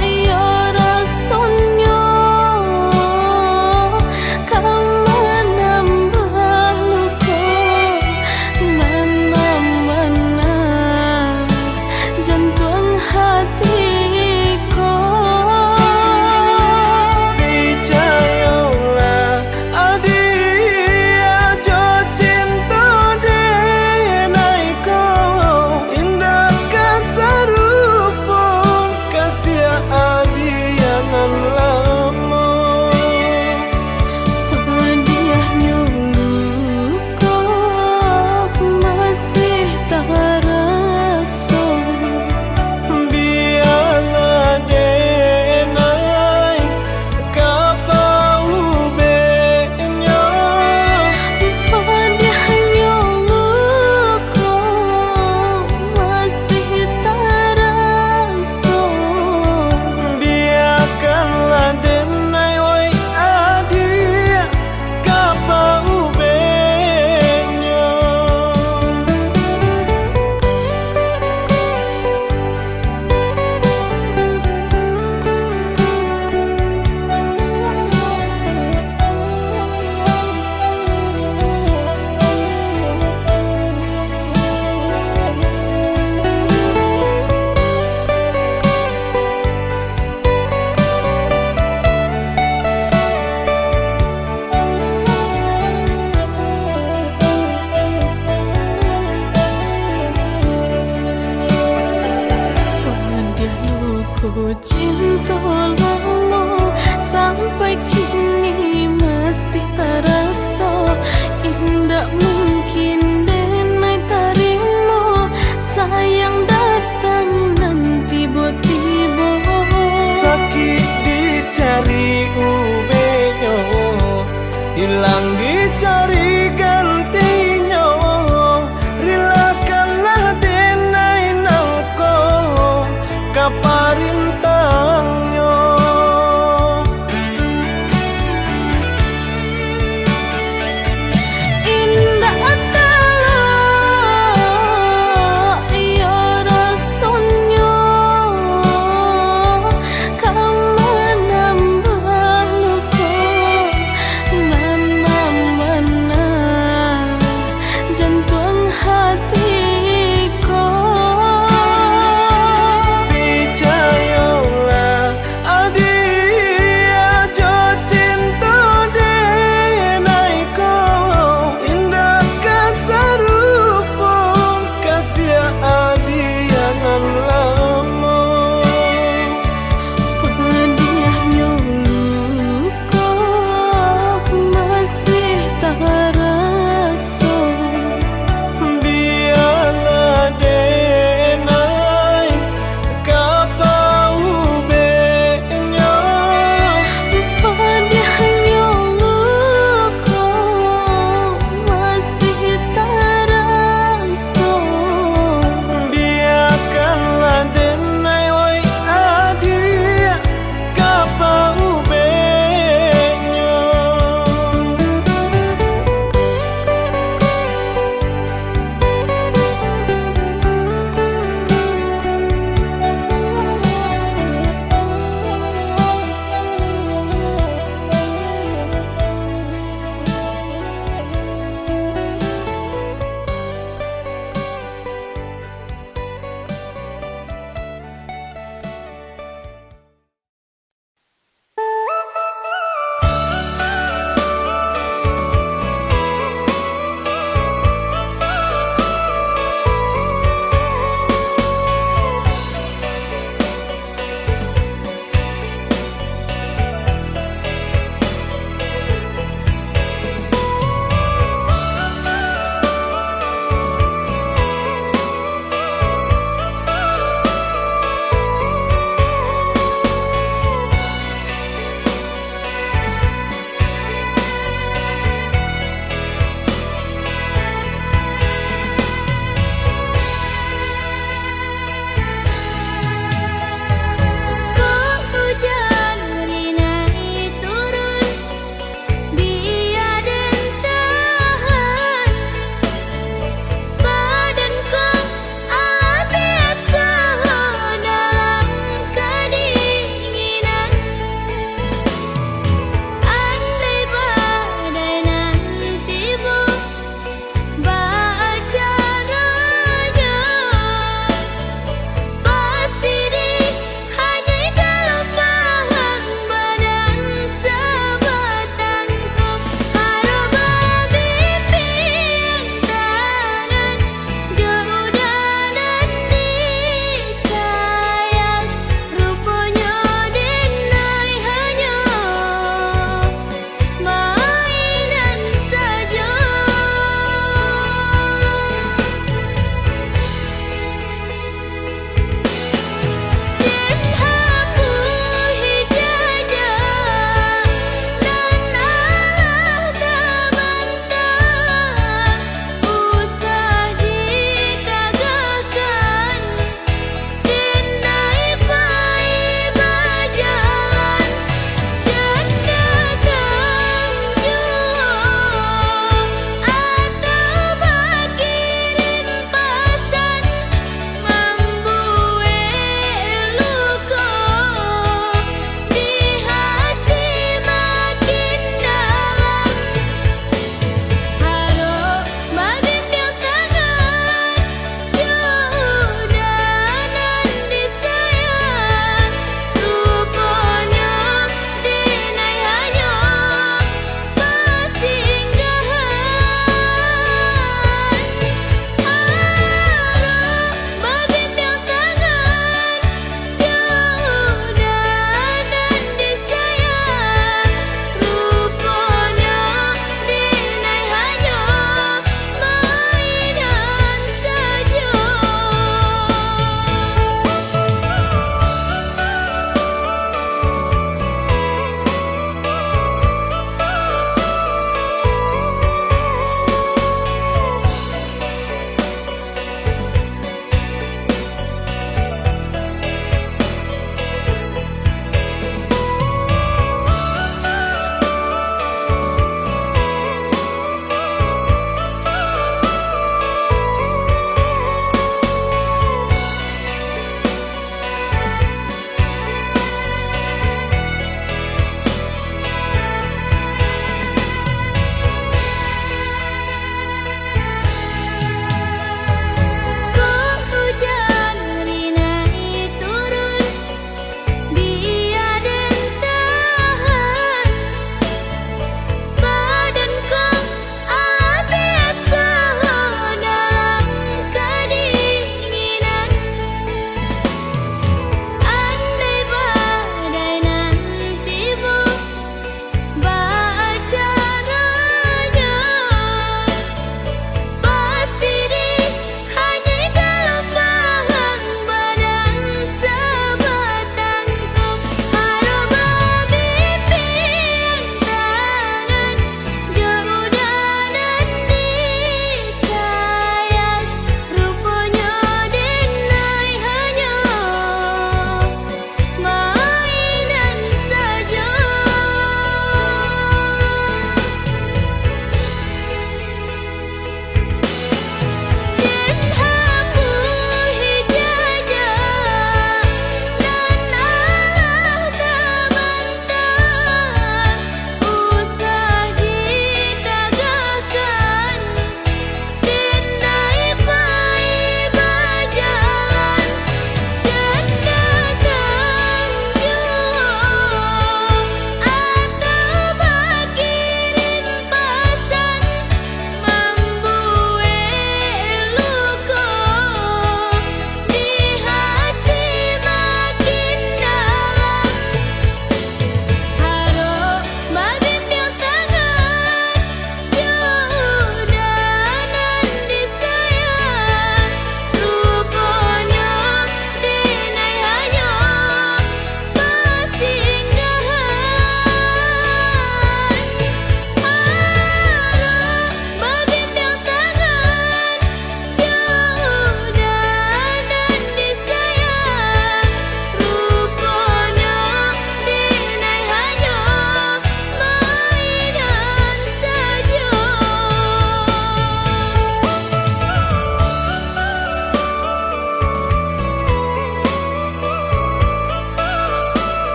iyo rasonyo, ka manambah luko nan mambana jantuang hati ko. Picayolah, adiak, jo cinto denai ko, indak ka sarupo kasiah adiak nan lamo. Padiahnyo luko masih taraso. Bialah denai ka paubehnyo. Padiahnyo luko masih taraso. Biakanlah denai, oi adiak, ka paubehnyo. Padiah luko cinto lamo, sampai kini masih taraso. Indak mungkin denai tarimo, sayang datang nan tibo-tibo. Sakik dicari ubehnyo, ilang dicari gantinyo. Rilakanlah denai nangko ka parintahnyo. Indak talok iyo rasonyo, ka manambah luko nan mambana jantuang hati ko. Pica-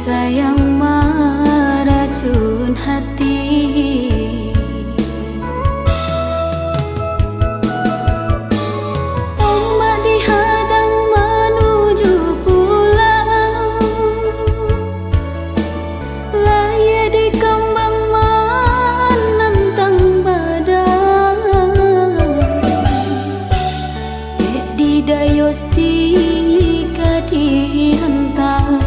Sayang maracun hati. Ombak dihadang manuju pulau, layia dikambang manantang badai. Dek di dayo singga di rantau,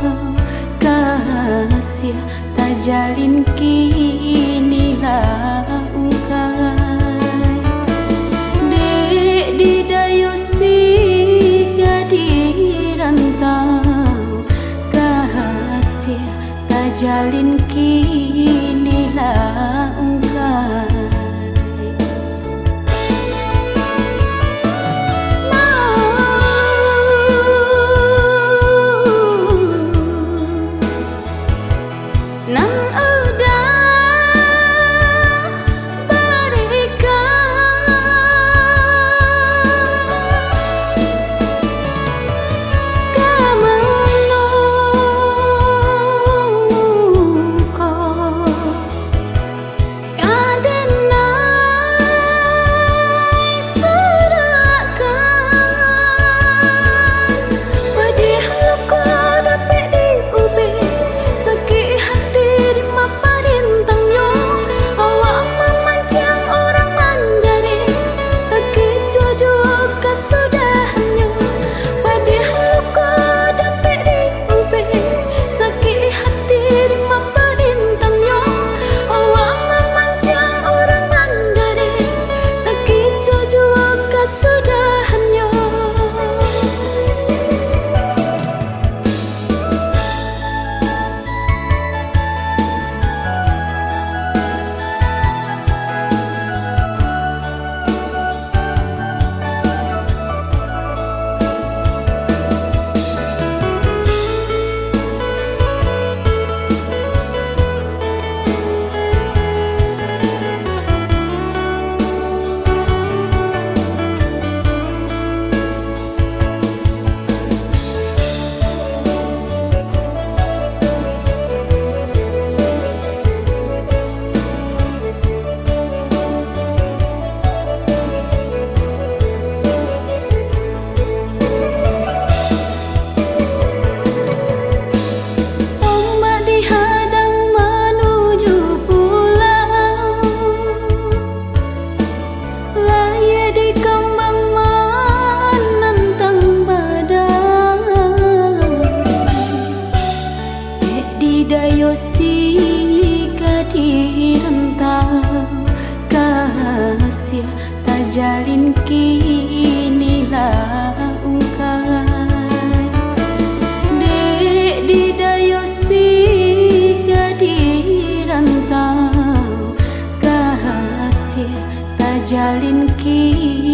kasiah tajalin kini lah ungkai. Dek di dayo singga di rantau, kasiah tajalin kini lah ungkai. Nan udah barikan ka mano ko. Kadenai surahkan, padiah luko dapek diubek, sakik hati di maparintangnyo, awak mamanciang urang manjarek, takicuah juo kasudahannyo, padiah luko dapek diubek, sakik hati di maparintangnyo, awak mamanciang urang manjarek, takicuah juo kasudahannyo. Ombak dihadang manuju pulau, layia dikambang manantang badai. Dek di dayo singga di rantau, kasiah tajalin kini lah ungkai. Dek di dayo singga di rantau, kasiah tajalin kini